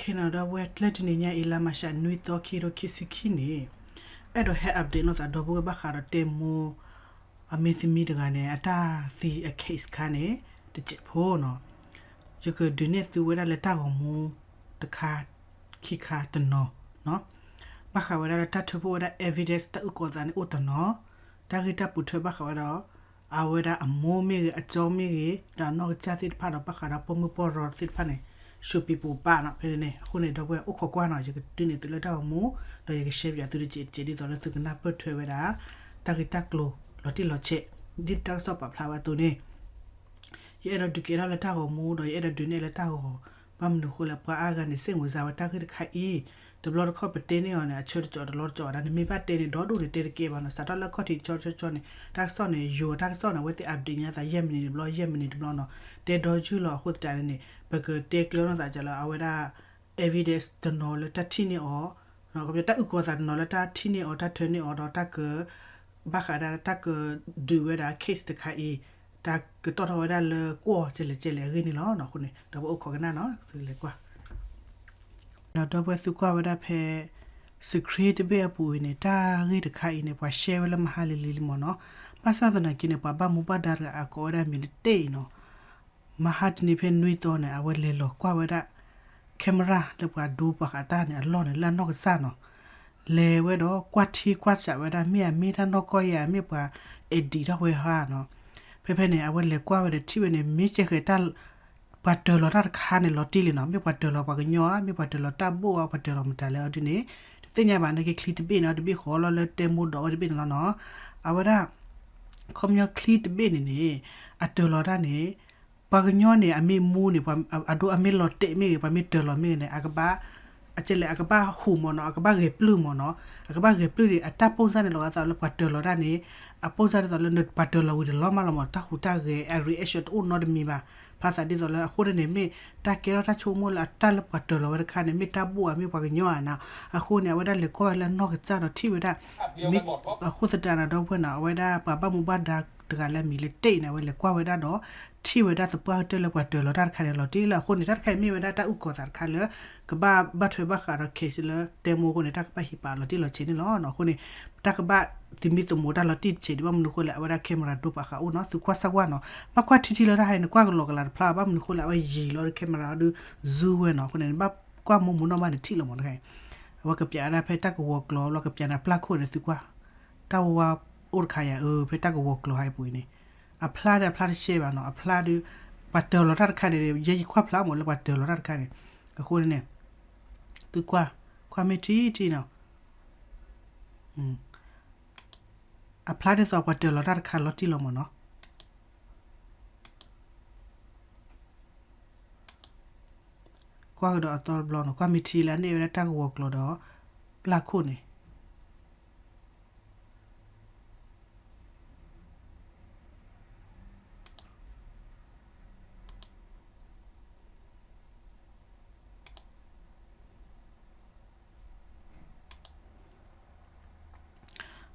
ခဲနီၤ ဒီပုၢ်ဝဲၢ် ကျဲတနံၤညါအံၤ လါမၤရှး နွံသီ ခံကထိခံဆံခံန့ၣ် အဲၣ်ဒိးဟဲ update လိာ်သးဒီပုၢ်ဝဲၢ် ဘၣ်ဃးဒီးတဲမိၢ် အမံၤသမံၤတဂၤန့ၣ် အတၢ်သံအ case တခါန့ၣ် တစဲးဖိနီၤ. ယကဒုးနဲၣ်သုဝဲဒၣ်လၢတၢ်ဂီၤမူတခါ ခံခါတနီၤနီၤ. ဘၣ်ဃးဝဲဒၣ်လၢတၢ်ထုးဖှိၣ်ဝဲဒၣ် evidence တၢ်အုၣ်ကီၤသးန့ၣ်အိၣ်တနီၤ, တၢ်ဂ့ၢ်တၢ်ပိာ်ထွဲဘၣ်ဃးဝဲဒီး အဝဲဒၣ်အမိၢ်မ့ၢ်ဂ့ၤ အကၠီမ့ၢ်ဂ့ၤ ဒီးအနီၢ်ကစၢ်သ့ၣ်တဖၣ်ဒီး ဘၣ်ဃးဒီးပိာ်မုၣ်ပီၢ်ရီသ့ၣ်တဖၣ်န့ၣ် ရှုံးပံးပိာ်ပၢ်နီၤဖဲန့ၣ်န့ၣ်. အဃိန့ၣ် ဒီပုၢ်ဝဲၢ် အိၣ်ခိးကွၢ်နီၤ, ယကဒုးနဲၣ်သုလၢတၢ်ဂီၤမူ ဒီးယက share ပၠးသုတစဲးတစဲး ဒ်သိးလၢသုကနၢ်ပၢၢ်ထွဲဝဲဒၣ် တၢ်ဂ့ၢ်တၢ်ကျိၤလီၤတံၢ်လီၤဆဲး ဒ်တၢ်ကစီၣ်ပာ်ဖျါဝဲအသိးန့ၣ် ယအဲၣ်ဒိးဒုးကဲထီၣ်လၢတၢ်ဂီၤမူ ဒီးယအဲၣ်ဒိးဒုးနဲၣ်လၢတၢ်ဂီၤ, ဘၣ်မနုၤဃိလဲၣ် ပှၤအါဂၤန့ၣ် စ့ၣ်မုာ်စၢၤဝဲတၢ်ဂ့ၢ်တခါအံၤ, တဘျီတခီၣ်ပတဲန့ၢ်အီၤန့ၣ် အဆၢတကီးတလီတကီးဝဲဒၣ်, နမ့ၢ်ဘၣ်တဲန့ၣ် ဒီဒိၣ်န့ၣ် တဲတကဲဘၣ်နီၤ, စးထီၣ်လၢအခီၣ်ထံးကၠီကၠီကၠီန့ၣ် တၢ်ကစီၣ်န့ၣ် ယိၤတၢ်ကစီၣ်န့ၣ် အဝဲသ့ၣ် update ညါသး ယဲၢ်မံးနံးတဘျီ ယဲၢ်မံးနံးတဘျီနီၤ, တဲဒီယုၢ်လီၤအဃိသတးန့ၣ်န့ၣ် ပကတဲကျၢၤနီၢ်သးကလၢအဝဲဒၣ် evidence တနီၤလၢတၢ်ထံၣ်န့ၢ်အီၤ, တၢ်အုၣ်ကီၤသးတနီၤလၢတၢ်ထံၣ်န့ၢ်အီၤ တၢ်ထၢန့ၢ်အီၤ ဒီးတၢ်က ဘၣ်ဃးဒၣ်တၢ်ကဒုးဝဲဒၣ် case တခါအံၤ တၢ်ကတီၢ်ထီၣ်ဝဲဒၣ်လၢကွီၢ်ကဲလဲၣ်ကဲလဲၣ်အဂ့ၢ်န့ၣ်လီၤ. အဃိန့ၣ် ဒီပုၢ်ဝဲၢ်အိၣ်ခိးကနၣ်နီၤ, သုလဲၤကွၢ် ဒီပုၢ်ဝဲၢ်သုကွၢ်ဝဲဒၣ်ဖဲ screen တဘ့ၣ်အပူၤအံၤန့ၣ် တၢ်ဂ့ၢ်တခါအံၤန့ၣ် ပှၤ share ဝဲလၢမဟါလံၤလံၤလံမ့ၢ်နီၤ, ဘၣ်ဆၣ်သနာ်က့န့ၣ် ပှၤဘၣ်မူဘၣ်ဒါတဂၤအကိးဝဲဒၣ်မံၤလၢတ့ၢ်အံၤနီၤ မဟါတနံၤဖဲနွံသီန့ၣ် အဝဲလဲၤလီၤကွၢ်ဝဲဒၣ် camera လၢပှၤဒိပှၤဃးတၢ်န့ၣ်အလီၢ်န့ၣ် လၢအနီၢ်ကစၢ်နီၤ, လဲၤဝဲဒီးကွၢ်ထံကွၢ်ဆးဝဲဒၣ် မ့ၢ်အမ့ၢ်တၢ်နီၢ်ကီၢ်ယၤ မ့ၢ်ပှၤ edit ထီၣ်ဝဲဧါနီၤ, ဖဲဖဲန့ၣ် အဝဲလဲၤကွၢ်ဝဲဒီးထံၣ်ဝဲန့ၣ် မ့ၢ်ကဲဃဲၤတၢ် ပှၤတၢၤလီၤတၢ်တခါန့ၣ်လီၤတံၢ်လံနီၤ, မ့ၢ်ပှၤတၢၤလီၤပှၤကညီဧါ မ့ၢ်ပှၤတၢၤလီၤတၢ်ဘိၣ်ဧါ ပှၤတၢၤလီၤမတၤလဲၣ်အီၤဒ်န့ၣ် တသ့ၣ်ညါဘၣ်နာ်က့ ချံတဘ့ၣ်န့ၣ် တဘ့ၣ်ဃီလီၤလၢတဲမိၢ်ဒီးဝဲတဘ့ၣ်န့ၣ်လီၤနီၤ, အဝဲဒၣ် ခီပညီချံတဘ့ၣ်န့ၣ်န့ၣ် အတၢၤလီၤတၢ်န့ၣ် ပှၤကညီန့ၣ် အမ့ၢ်မူန့ၣ် အဒိ အမ့ၢ်လီၤတဲာ်မ့ၢ်ဂ့ၤ ပှၤမ့ၢ်တၢၤလီၤမ့ၢ်ဂ့ၤန့ၣ် အကဘၣ် အကဲလဲၣ် အကဘၣ်ဟူးမ့ၢ်နီၤ, အကဘၣ်ဂဲၤပျုၢ်မ့ၢ်နီၤ, အကဘၣ်ဂဲၤပျုၢ်န့ၣ် အတၢ်ပိၢ်စၢ်န့ၣ် လီၤဂာ်သးလၢပှၤတၢၤလီၤတၢ်န့ၣ် အပိၢ်စၢ်ဒ်သိးလၢပှၤတၢၤလီၤဝံၤတလီၤမးလီၤမ့ၢ် တၢ်ဟူးတၢ်ဂဲၤ အ reaction တအိၣ်နီတမံၤဘၣ်, ဖျါသးဒ်သိးလၢအဃိန့ၣ် မ့ၢ်တၢ်ကဲထီၣ်တၢ်ဆိကမိၣ်လၢအတၢ်လၢပှၤတၢၤလီၤဝဲတခါန့ၣ် မ့ၢ်တၢ်ဘိၣ်ဧါ မ့ၢ်ပှၤကညီဧါနီၤ, အဃိန့ၣ် အဝဲဒၣ်လဲၤကွၢ်ဝဲလၢနီၢ်ကစၢ်ဒီးထံၣ်ဝဲဒၣ် မ့ၢ်အဃိသတးန့ၣ် ဒီပုၢ်ဝဲၢ်နီၤ အဝဲဒၣ်ပှၤဘၣ်မူဘၣ်ဒါတဂၤလၢအမံၤလၢတ့ၢ်အံၤန့ၣ် အဝဲလဲၤကွၢ်ဝဲဒၣ်ဒီး ထံၣ်ဝဲဒၣ်သပှၢ်ကတၢၢ်လၢပှၤတၢၤလီၤတၢ်တခါန့ၣ်လီၤတံၢ်လံလီၤ. အဃိန့ၣ် တၢ်တခါအံၤမ့ၢ်ဝဲဒၣ်တၢ်အုၣ်ကီၤသးတခါလၢ ကဘၣ်ဘၣ်ထွဲဘၣ်ဃးဒီး case လၢတဲမိၢ်အဃိန့ၣ် တၢ်ကဘၣ်ဟံးပာ်လီၤတံၢ်လီၤဆဲးန့ၣ်လီၤ. အဃိန့ၣ် တၢ်ကဘၣ်သမံသမိးတၢ်လီၤတံၢ်ဆဲးဒံး ဘၣ်မနုၤအဃိလဲၣ် အဝဲဒၣ် camera ဒိပာ်ဃာ်အိၣ်နီၤ သုကွၢ်စၢ်ကွၢ်နီၤ ဘၣ်ကွၢ်ထံထံလၢတၢ်ဟဲန့ၣ် ကွၢ်ကလီၤကလးတဖျါ ဘၣ်မနုၤအဃိလဲၣ် အဝဲယံၤလီၤဒီး camera အီၤဒုး zoom ဝဲနီၤ. အဃိန့ၣ် နဘၣ်ကွၢ်မိၢ်မူနီၢ်မးန့ၣ်ထံၣ်လီၤမ့ၢ်တခါအံၤ အဝဲကပျးဝဲဒၣ်ဖဲတၢ်ကဝီၤကျိၤ လီၤကပျးန့ၣ်ပျၢ်ခိၣ်န့ၣ် သုကွၢ် တၢ်ဝါအိၣ်တခါယၤ အဖဲတၢ်ကဝီၤကျိၤဟဲအပူၤအံၤန့ၣ် အဖျါဒီးအဖျါတရှဲဘၣ်နီၤ အဖျါဒီး ပှၤတၢၤလီၤတၢ်တခါန့ၣ် ယဲယကွၢ်ဖျါမ့ၢ်လၢပှၤတၢၤလီၤတၢ်တခါန့ၣ် အဃိန့ၣ် သုကွၢ် ကွၢ်မ့ၢ်ထံထံနီၤ အဖျါဒ်သိးပှၤတၢၤလီၤတၢ်တခါလီၤတံၢ်လီၤမ့ၢ်နီၤ ကွၢ်ကဒီးအသီတဘျီနီၤ ကွၢ်မ့ၢ်ထံလၢအန့ၢ်ဝဲဒၣ်တၢ်ကဝီၤကျိၤဒီး ပျၢ်ခိၣ်န့ၣ်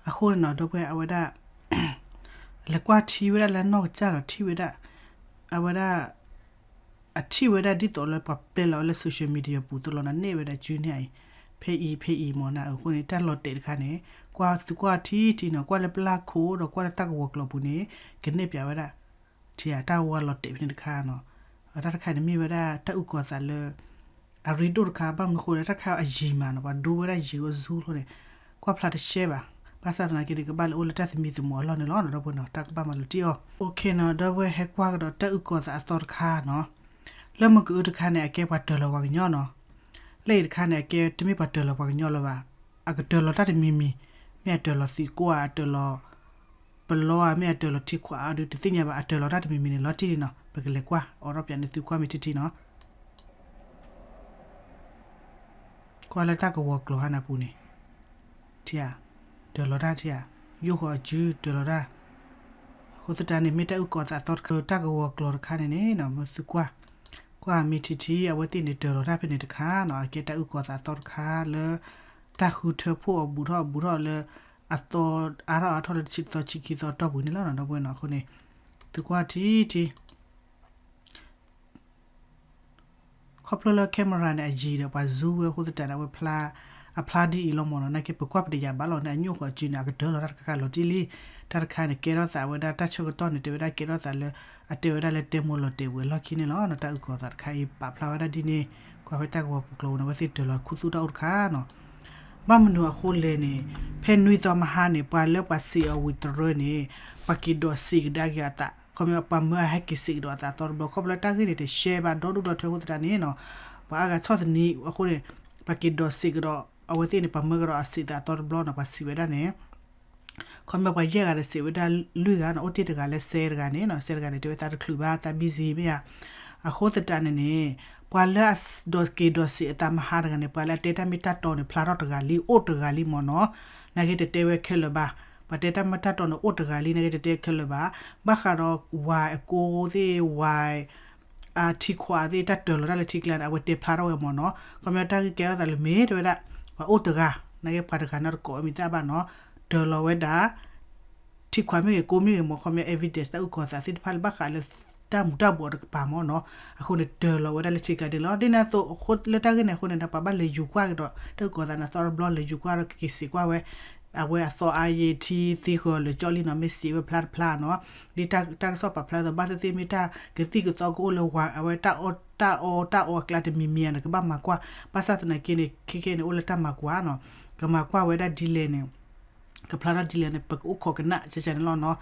အဃိန့ၣ်နီၤ ဒီပုၢ်ဝဲၢ် အဝဲဒၣ် လဲၤကွၢ်ထံဝဲဒၣ်လၢနီၢ်ကစၢ်ဒီး ထံၣ်ဝဲဒၣ် အဝဲဒၣ် အထံၣ်ဝဲဒၣ်ဒ်သိးလၢပှၤပျဲလီၤဝဲလၢ social media ပူၤသိးလီၤ နန့ၢ်ဝဲဒၣ်စုန့ၣ်အံၤ ဖဲအံၤဖဲအံၤမ့ၢ်နီၤ အဃိန့ၣ် တၢ်လီၤတဲာ်တခါန့ၣ် ကွၢ်သုကွၢ်ထံထံနီၤ ကွၢ်လၢပျၢ်ခိၣ်ဒီးကွၢ်လၢတၢ်ကဝီၤကျိၤပူၤန့ၣ် ကန့ၢ်ပၠးဝဲဒၣ် ထံဧါ တၢ်ဝါလီၤတဲာ်ဖဲန့ၣ်တခါနီၤ တၢ်တခါန့ၣ်မ့ၢ်ဝဲဒၣ်တၢ်အုၣ်ကီၤသးလၢ အရ့ဒိၣ်တခါ ဘၣ်မနုၤအဃိလဲၣ် တၢ်တခါအယံၤမးနီၤ ပှၤဒိဝဲဒၣ်ယံၤဝဲ zoom လီၤန့ၣ် ကွၢ်ဖျါတရှဲဘၣ် ဘၣ်ဆၣ်သနာ်က့န့ၣ် ကဘၣ်လၢအိၣ်လၢတၢ်သမံသမိးအလီၢ်န့ၣ်လီၤ ဒီပုၢ်ဝဲၢ်နီၤ တၢ်ကဘၣ်မၤလီၤတံၢ်အီၤ okay နီၤ ဒီပုၢ်ဝဲၢ် ဟဲကွၢ်ကဒီးတၢ်အုၣ်ကီၤသးအသီတခါနီၤ လၢမုၢ်ကအုတခါန့ၣ် အကဲပှၤတၢၤလီၤပှၤကညီနီၤ လၢအံၤတခါန့ၣ် အကဲတမ့ၢ်ပှၤတၢၤလီၤပှၤကညီလၢၤဘၣ် အကတၢၤလီၤတၢ်တမံၤမံၤ မ့ၢ်အတၢၤလီၤသံးကိၢ်ဧါ အတၢၤလီၤ ပလီဧါ မ့ၢ်အတၢၤလီၤထံခွးအီၤဒုး တသ့ၣ်ညါဘၣ် အတၢၤလီၤတၢ်တမံၤမံၤန့ၣ် လီၤတံၢ်လံနီၤ ပကလဲၤကွၢ် အိးထီၣ်ပၠးန့ၣ် သုကွၢ်မ့ၢ်ထံထံနီၤ ကွၢ်လၢတၢ်ကဝီၤကျိၤဟါနၤပူၤန့ၣ် ထံဧါ တၢၤလီၤတၢ်ထံဧါ ယိၣ်ဃီၤအစုတၢၤလီၤတၢ် အဃိသတးန့ၣ် မ့ၢ်တၢ်အုၣ်ကီၤသးသီတခါ တၢ်ကဝီၤကျိၤတခါန့ၣ်န့ၣ် မ့ၢ်သုကွၢ် ကွၢ်မ့ၢ်ထံထံ အဝဲသ့ၣ်န့ၣ် တၢၤလီၤတၢ်ဖဲန့ၣ်တခါနီၤ အကဲတၢ်အုၣ်ကီၤသးသီတခါလၢ တၢ်ဃုထၢဖှိၣ်အီၤဘူးထီၣ်ဘူးထီၣ်လၢ အသီအါထီၣ်အါထီၣ်လၢတဆံတသီဆံခံသီတီၢ်ပူၤန့ၣ်လီၤ ဒီပုၢ်ဝဲၢ်နီၤ အဃိန့ၣ် သုကွၢ်ထံထံ ကွၢ် ခီဖျိလၢ camera န့ၣ် အယံၤဒီးပှၤ zoom ဝဲအဃိသတးန့ၣ် အဝဲဖျါ အဖျါဒ်အံၤလီၤမ့ၢ်နီၤ. နာ်က့ပကွၢ်ပတယာ်ဘၣ်လီၤန့ၣ် အညိၣ်ဃီၤစုန့ၣ် အကတၢၢ်လီၤတၢ်တခါခါလီၤတံၢ်လံ. တၢ်တခါန့ၣ် ကဲထီၣ်သးဝဲဒၣ်တၢ်ဆၢကတီၢ်န့ၣ် တဲဝဲဒၣ်ကဲထီၣ်သးလၢ အတဲဝဲဒၣ်လၢတဲမိၢ်လီၤတဲာ်ဝဲအလီၢ်ခံန့ၣ်လီၤ. တၢ်အုၣ်ကီၤသးတခါအံၤ ပာ်ဖျါဝဲဒၣ်ဒ်န့ၣ် ကွၢ်ဖဲတၢ်ဂီၤပူၤကျိၤန့ၣ် အဝဲသ့ၣ်တၢၢ်လီၤခူသူၣ်တၢ်အိၣ်တခါနီၤ. ဘၣ်မနုၤအဃိလဲၣ်န့ၣ် ဖဲနွံသီမဟါန့ၣ် ပှၤလၢပှၤစံးအီၤဝံၤတရၢန့ၣ် ပှၤက့ၤဒိးစံးကဒါက့ၤအသး ခီဖျိပှၤမၢအဟဲက့ၤစံးကဒီးအသးအသီတဘျီ ခီဖျိတၢ်ဂ့ၢ်န့ၣ် တရှဲဘၣ်ဒီဒူၣ်ဒီထၢအဃိသတးန့ၣ်နီၤ ပှၤအါဂၤဆီၣ်သနံးအဃိန့ၣ် ပှၤက့ၤဒိးစံးကဒီး အဝဲသ့ၣ်န့ၣ် ပှၤမၢကဒီးအစံးသးအသီတဘျီနီၤ ပှၤစံးဝဲဒၣ်န့ၣ် ခီဖျိပှၤယဲၢ်ဂၤဒီးစံးဝဲဒၣ်လွံၢ်ဂၤနီၤ အိၣ်တ့ၢ်တဂၤလၢစဲတဂၤန့ၣ်နီၤ စဲတဂၤန့ၣ် တဲဝဲသးတချုးဘၣ် သး busy မ့ၢ်ဧါ. အဃိသတးန့ၣ်န့ၣ် ပှၤလၢအဒိးက့ၤဒိးစံးအသးမဟါတဂၤန့ၣ် ပှၤလၢအတဲတၢ်မ့ၢ်တၢ်တီန့ၣ် ဖျါထီၣ်တဂၤလံ အိၣ်တဂၤလံမ့ၢ်နီၤ နာ်က့တတဲဝဲခဲလၢာ်ဘၣ်. ပှၤတဲတၢ်မ့ၢ်တၢ်တီန့ၣ် အိၣ်တဂၤလံ နာ်က့တတဲခဲလၢာ်ဘၣ်. ဘၣ်ဃးဒီး ဝၤအကိသ့ၣ် ဝၤ အထံခွးသ့ၣ် တၢ်တၢၢ်လီၤတၢ်လၢထံကျါန့ၣ် အဝဲတဲဖျါထီၣ်ဝဲမ့ၢ်နီၤ ခီဖျိတၢ်ဂ့ၢ်ကဲထီၣ်သးလၢမ့ၢ်တဲဝဲဒၣ် ပှၤအိၣ်တဂၤ နာ်က့ပှၤတဂၤနီတကိးမံၤသၣ်ဘၣ်နီၤ တၢၢ်လီၤဝဲဒၣ် ထံခွးမ့ၢ်ဂ့ၤ ကိမ့ၢ်ဂ့ၤမ့ၢ် ခီဖျိ evidence တၢ်အုၣ်ကီၤသးသ့ၣ်တဖၣ်လၢဘၣ်ဃးလၢ တၢ်မူၤတၢ်ဘှီးတကပၤမ့ၢ်နီၤ အဃိန့ၣ် တၢၢ်လီၤဝဲဒၣ်လၢထံကျါန့ၣ်လီၤ. ဒ်န့ၣ်အသိး လၢတၢ်ဂ့ၢ်န့ၣ်အဃိန့ၣ် ပှၤဘၣ်လဲၤယူၤကွၢ်ကဒီး တၢ်အုၣ်ကီၤသးန့ၣ် အသီတဘျီ လဲၤယူၤကွၢ်ဒီးကက့ၤစံးကွၢ်ဝဲ အဝဲအသီအါယံာ်ထံသ့ဃၢၤလၢာ်ကၠီလံနီၤ မ့ၢ်စံးဝဲဖျါတဖျါနီၤ ဒ်တၢ်ကစီၣ်ပာ်ဖျါသိး ဘၣ်သ့ၣ်သ့ၣ်မ့ၢ်တၢ်ကသံၣ်ကသီကအိၣ်လၢဝၤ အဝဲတၢ်အီၣ်တၢ်အီအကျါတမံၤမံၤဧါန့ၣ် ကဘၣ်မၤကွၢ် ဘၣ်ဆၣ်သနာ်က့န့ၣ် ခဲခဲန့ၣ် အိၣ်လၢတၢ်မၤကွၢ်နီၤ ကမၤကွၢ်ဝဲဒၣ်ဒ်လဲၣ်န့ၣ် ကဖျါထီၣ်ဒ်လဲၣ်န့ၣ် ပကအိၣ်ခိးကနၣ်ကကန့ၣ်လီၤနီၤ.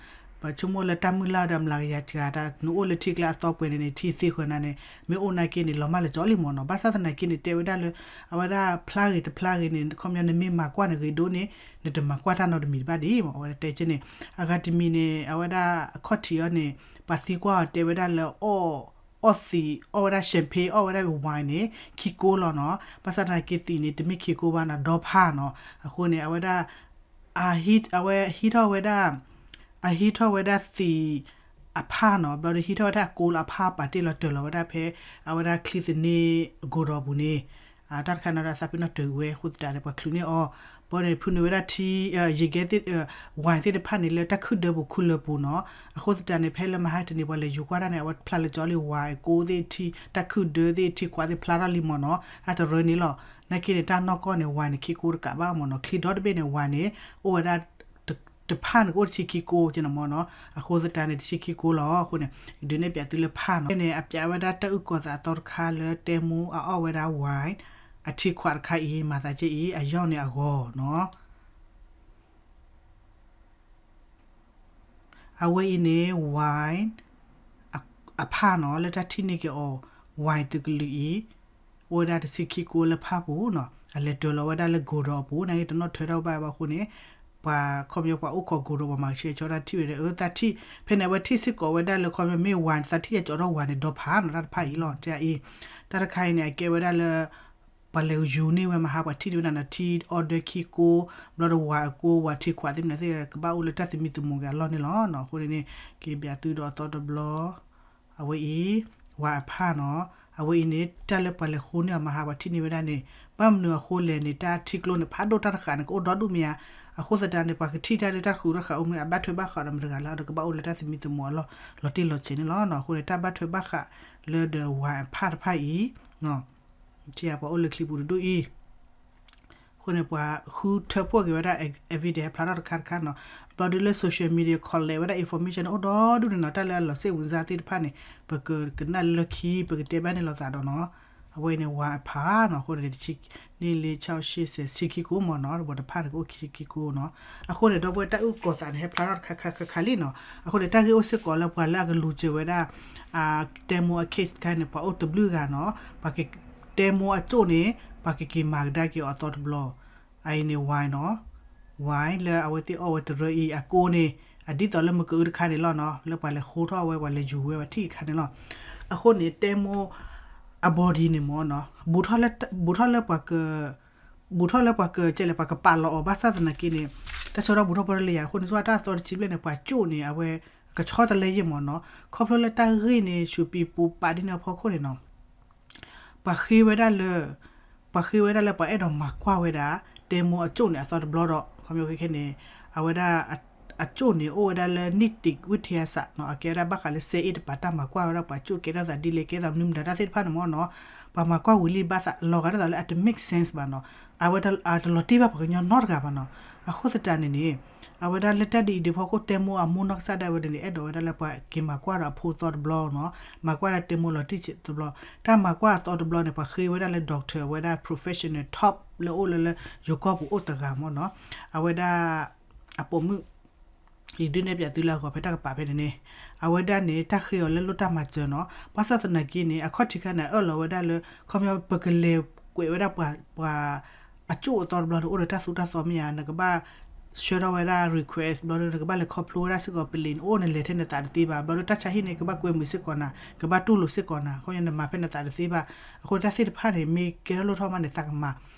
ပဆိကမိၣ်လၢတၢ်မုၢ်လၢ်ဒီးအမျးကယၤစှၤတၢ် နအိၣ်လၢထံကျါအသီပှဲၤန့ၣ်န့ၣ် ထံသ့ဃၢၤနၤန့ၣ် မ့ၢ်အိၣ်နာ်က့န့ၣ် လီၤမၢ်လၢာ်ကၠီလံမ့ၢ်နီၤ. ဘၣ်ဆၣ်သနာ်က့န့ၣ် တဲဝဲဒၣ်လၢ အဝဲဒၣ်ဖျါဂ့ၤတဖျါဂ့ၤန့ၣ် ခီပညီနမ့ၢ်မၤကွၢ်န့ၣ်ဂ့ၤဒိၣ်န့ၣ် နတမၤကွၢ်တၢ်နီတမံၤတဘၣ်ဒံးမ့ၢ် အဝဲဒၣ်တဲကန့ၣ် အဂၤတမံၤန့ၣ် အဝဲဒၣ်အခီၣ်ထံးအီၤန့ၣ် ပှၤသံကွၢ်အီၤတဲဝဲဒၣ်လၢ အီၣ်သံး အီၣ်ဝဲဒၣ် champagne အီၣ်ဝဲဒၣ် wine န့ၣ် ခံကိလီၤနီၤ. ဘၣ်ဆၣ်သနာ်က့သံးန့ၣ် တမ့ၢ်ခံကိဘၣ်နီၤ ဒီဖးနီၤ. အဃိန့ၣ် အဝဲဒၣ် အဟံး အဝဲဟံးထီၣ်ဝဲဒၣ် အဟံးထီၣ်ဝဲဒၣ်သံးအဖးနီၤ ဘျီဒီးဟံးထီၣ်ဝဲဒၣ်အကိလၢအဖးပာ်တ့ၢ်လီၤတၢၢ်လီၤဝဲဒၣ်ဖဲ အဝဲဒၣ်ချံသန့ကိၤဒီးအပူၤန့ၣ် တၢ်တခါန့ၣ်ဒီးသးပ့ၤနီၣ်တၢၤဝဲအဃိသတးန့ၣ် ပှၤချုးန့ၢ်အီၤ ဘၣ်န့ၣ် ဖုနုာ်ဝဲဒၣ်ထံ ယံာ်ကဲသ့ၣ် wine သ့ၣ်တဖၣ်န့ၣ် လၢတၢ်ခုၣ်ဒၢပူၤခုၣ်လၢပူၤနီၤ. အဃိသတးန့ၣ် ဖဲလၢမဟါတနံၤ ပှၤလဲၤယူၤကွၢ်တၢ်န့ၣ် အဝဲဖျါလၢာ်ကၠီလံ wine အကိသ့ၣ်ထံ တၢ်ခုၣ်ဒၢသ့ၣ် ထံခွးသ့ၣ်ဖျါထီၣ်လံမ့ၢ်နီၤ. အတရၢန့ၣ်လီၤ. နာ်က့န့ၣ် တၢ်နီၢ်ကီၢ်န့ၣ် wine န့ၣ် ခံကိတကးဘၣ်မ့ၢ်နီၤ. ချံဒီတဘ့ၣ်န့ၣ် wine န့ၣ် အိၣ်ဝဲဒၣ် တဖၣ်န့ၣ်ကအိၣ်တဆံခံကိက့နီၤမ့ၢ်နီၤ. အဃိသတးန့ၣ် တဆံခံကိလီၤ. အဃိန့ၣ် ဒုးနဲၣ်ပၠးသုလၢဖးနီၤ. ဖဲန့ၣ် အပၠးဝဲဒၣ်တၢ်အုၣ်ကီၤသးအသီတခါလၢတဲမိၢ်အအီၣ်ဝဲဒၣ် wine အထံခွးတခါအံၤ မၤသးက့အံၤ အယီၢ်န့ၣ်အဂီၢ်နီၤ. အဝဲအံၤန့ၣ် wine အဖးနီၤ လၢတၢ်ထံၣ်န့ၢ်က့ၤအီၤ wine သုးကလုာ်အံၤ အိၣ်ဝဲဒၣ်တဆံခံကိလၢဖးပူၤနီၤ. အလဲၤတၢၤလီၤဝဲဒၣ်လၢကိၤဒီးအပူၤ နာ်က့တနီၣ်ထၢထီၣ်ဘၣ်ဘၣ်အဃိန့ၣ် ပှၤခီပညီပှၤအိၣ်ခိးကိၤဒီးပှၤမၤကဆှဲကဆှီတၢ်ထံၣ်ဝဲဒၣ် အၢ သးထံၣ် ဖဲန့ၣ် အဝဲထံၣ်စ့ၢ်ကီးဝဲဒၣ်လၢခီပညီမ့ၢ် wine သးထံၣ်ယကၠီထီၣ် wine န့ၣ် ဒီဖးနီၤ တၢ်တဖၣ်အံၤလီၤ တၢ်အံၤ တၢ်တခါအံၤန့ၣ် အကဲဝဲဒၣ်လၢ ပှၤလဲၤယူၤန့ၢ်ဝဲမဟါ ပှၤထံၣ်န့ၢ်ဝဲဒၣ်နီၤ ထံ order ခံကိ ဘျီဒီး wine အကိ wine ထံခွးသ့ၣ်မနုၤသ့ၣ် ကဘၣ်အိၣ်လၢတၢ်သမံသမိးက့ၤအလီၢ်န့ၣ်လီၤနီၤ. အဃိန့ၣ် က့ၤပၠးသုဒီးအသီတဘျီ အဝဲအံၤ wine အဖးနီၤ. အဝဲအံၤန့ၣ် တၢ်လၢပှၤလဲၤဃုန့ၢ်အီၤမဟါ ပှၤထံၣ်န့ၢ်ဝဲဒၣ်န့ၣ် ဘၣ်မနုၤအဃိလဲၣ်န့ၣ် တၢ်ထံကျိန့ၣ် ဖးဒိၣ်တၢ်တဃာ်န့ၣ် ကအိၣ်ဒီဒူၣ်မ့ၢ်ဧါ. အဃိသတးန့ၣ် ပှၤကထံၣ်တၢ်လၢတၢ်ဃုတၢ်ဃာ်အိၣ်မ့ၢ် အဘၣ်ထွဲဘၣ်ဃးဒီးမတၤတဂၤလၢ ဒီးကဘၣ်အိၣ်လၢတၢ်သမံသမိးအလီၢ် လီၤတံၢ်လီၤဆဲးန့ၣ်လီၤ. အဃိန့ၣ် တၢ်ဘၣ်ထွဲဘၣ်ဃးလၢဒီး wine အဖးတဖၣ်အံၤ ထံၣ်ဧါ ပှၤအိၣ်လၢချံပူၤတဒူၣ်အံၤ အဃိန့ၣ် ပှၤဃုထၢဖှိၣ်က့ၤဝဲဒၣ် evidence ဖျါထီၣ်တခါတခါနီၤ. ဘျီဒုးလၢ social media collect ဝဲဒၣ် information အိၣ်ဒီဒူၣ်န့ၣ်နီၤ. တၢ်လၢအလီၤစ့ၣ်ဝံၤစၢ်သ့ၣ်တဖၣ်န့ၣ် ပကကနၣ်လၢခံ ပကတဲဘၣ်န့ၣ်လိာ်သးဒီးနီၤ. အဝဲန့ၣ် wine အဖးနီၤ. အဃိန့ၣ် တဆံ နံၣ်လံ ဆၢ ရှံ စဲး ဆံခံကိမ့ၢ်နီၤ. တဘျီတဖၣ်န့ၣ် ကအိၣ်ခံဆံခံကိနီၤ. အဃိန့ၣ် ဒီပုၢ်ဝဲၢ် တၢ်အုၣ်ကီၤသးန့ၣ် ဟဲဖျါထီၣ်တခါခါခါခါလံနီၤ. အဃိန့ၣ် တၢ်ဂ့ၢ်အိၣ်စ့ၢ်ကီးလၢပှၤလၢအကလူၤစၢၤဝဲဒၣ် တဲမိၢ်အ case တခါန့ၣ် ပှၤအိၣ်တဘျုးဂၤနီၤ. ပှၤကတဲမိၢ်အကၠိၣ်န့ၣ် ပှၤကက့ၤမၤကဒါက့ၤအီၤအသီတဘျီ အအံၤန့ၣ် wine နီၤ. wine လၢအဝဲသ့ၣ်အီၣ်ဝဲတရၢအံၤ အကိန့ၣ် အဒ်သိးလၢမကအုတခါန့ၣ်လီၤနီၤ. လၢပှၤလဲၤဃိထီၣ်ဝဲ ပှၤလဲၤယူၤဝဲ ပှၤထံၣ်တခါန့ၣ်လီၤ. အဃိန့ၣ် တဲမိၢ်အ body န့ၣ်မ့ၢ်နီၤ ဘူးထီၣ်လၢ ဘူးထီၣ်လၢပှၤက ဘူးထီၣ်လၢပှၤက ကဲလဲၣ် ပှၤကပာ်လီၤအီၤ ဘၣ်ဆၣ်သနာ်က့န့ၣ် တၢ်ဆၢထီၣ်ဘူးထီၣ်ပီၣ်တလၢယၤ အဃိန့ၣ် ဆိတၢ်အသီတဆံဘျဲၣ်န့ၣ် ပှၤကၠိၣ်န့ၣ် အဝဲ ကဆီတလဲယဲၢ်မ့ၢ်နီၤ. ခီဖျိလၢတၢ်ဂ့ၢ်န့ၣ် ဆူးပံပူၤပာ်ဒ်န့ၣ်အဖီခိၣ်န့ၣ်နီၤ ပှၤဃ့ဝဲဒၣ်လၢ ပှၤဃ့ဝဲဒၣ်လၢပှၤအဲၣ်ဒိးမၤကွၢ်ဝဲဒၣ် တဲမိၢ်အကၠိၣ်န့ၣ်အသီတဘျီဒီး ခီဖျိခဲခဲန့ၣ် အဝဲဒၣ် အကၠိၣ်န့ၣ် အိၣ်ဝဲဒၣ်လၢ နံၣ်တံၣ်ဝံထံယၤစးနီၤ, အကဲဝဲဒၣ်ဘၣ်ဃးလၢစဲအ့ၣ်တပၤ တၢ်မၤကွၢ်ဝဲဒၣ်ပှၤကၠိၣ်ကဲထီၣ်သးဒ်လဲၣ် ကဲထီၣ်မနုၤမတၤတၢ်သ့ၣ်တဖၣ်န့ၣ်မ့ၢ်နီၤ, ပှၤမၤကွၢ်ဝံၤလံဘၣ်သးလီၤဂာ်ဒ်သိးလၢအတ make sense ဘၣ်နီၤ, အဝဲအတလီၤတံၢ်ဘၣ်ပှၤကညီနီတဂၤဘၣ်နီၤ. အဃိသတးန့ၣ်န့ၣ် အဝဲဒၣ်လၢတၢ်ဒ်အံၤဒ်ဖီခိၣ် တဲမိၢ်အမိၢ်နီၢ်ကစၢ်ဒၣ်ဝဲဒၣ်န့ၣ် အဲၣ်ဒိးဝဲဒၣ်လၢပှၤက့ၤမၤကွၢ်ဒီးအဖိအသီတဘျီနီၤ, မၤကွၢ်ဒၣ်တဲမိၢ်လီၤတံၢ်တဘျီ, တၢ်မၤကွၢ်အသီတဘျီန့ၣ် ပှၤဃ့ဝဲဒၣ်လၢ doctor ဝဲဒၣ် professional top လၢအိၣ်လၢလၢယိၤကီၢ်ပူၤအိၣ်တဂၤမ့ၢ်နီၤ, အဝဲဒၣ် အပိာ်မုၣ် ယဒုးနဲၣ်ပၠးသုလၢအဂီၢ်ဖဲတၢ်ကပၤဖဲန့ၣ်န့ၣ်, အဝဲဒၣ်န့ၣ် တၢ်ဃ့အီၤလၢလိၣ်တၢ်မၤစၢၤနီၤ, ဘၣ်ဆၣ်သနာ်က့န့ၣ် အခီၣ်ထံးခါန့ၣ် အၢၣ်လီၤဝဲဒၣ်လၢ ခီပညီပကလဲၤကွဲးဝဲဒၣ်ပှၤ ပှၤ အကၠိၣ်အသီတဘျီန့ၣ် အိၣ်ဒီးတၢ်သူတၢ်သီမ့ၢ်ဧါ, နကဘၣ်ဆှၢထီၣ်ဝဲဒၣ် request ဘျီဒီး နကဘၣ်လဲၤခီဖျိဝဲဒၣ်စ့ၢ်ကီး ပလံာ်န့ၣ် အိၣ်နလဲၤထဲနသးတသ့ဘၣ်, ဘျီဒီးတၢ်ဆါဟံၣ်န့ၣ် ကဘၣ်ကွဲမုာ်စ့ၢ်ကီးနၤ, ကဘၣ်တူၢ်လိာ်စ့ၢ်ကီးနၤ, ခီပညီနမၤဖဲနသးတသ့ဘၣ်. အဃိတၢ်သ့ၣ်တဖၣ်န့ၣ် မ့ၢ်ကဲထီၣ်လိၣ်ထီၣ်မးန့ၣ် သးကမၤ,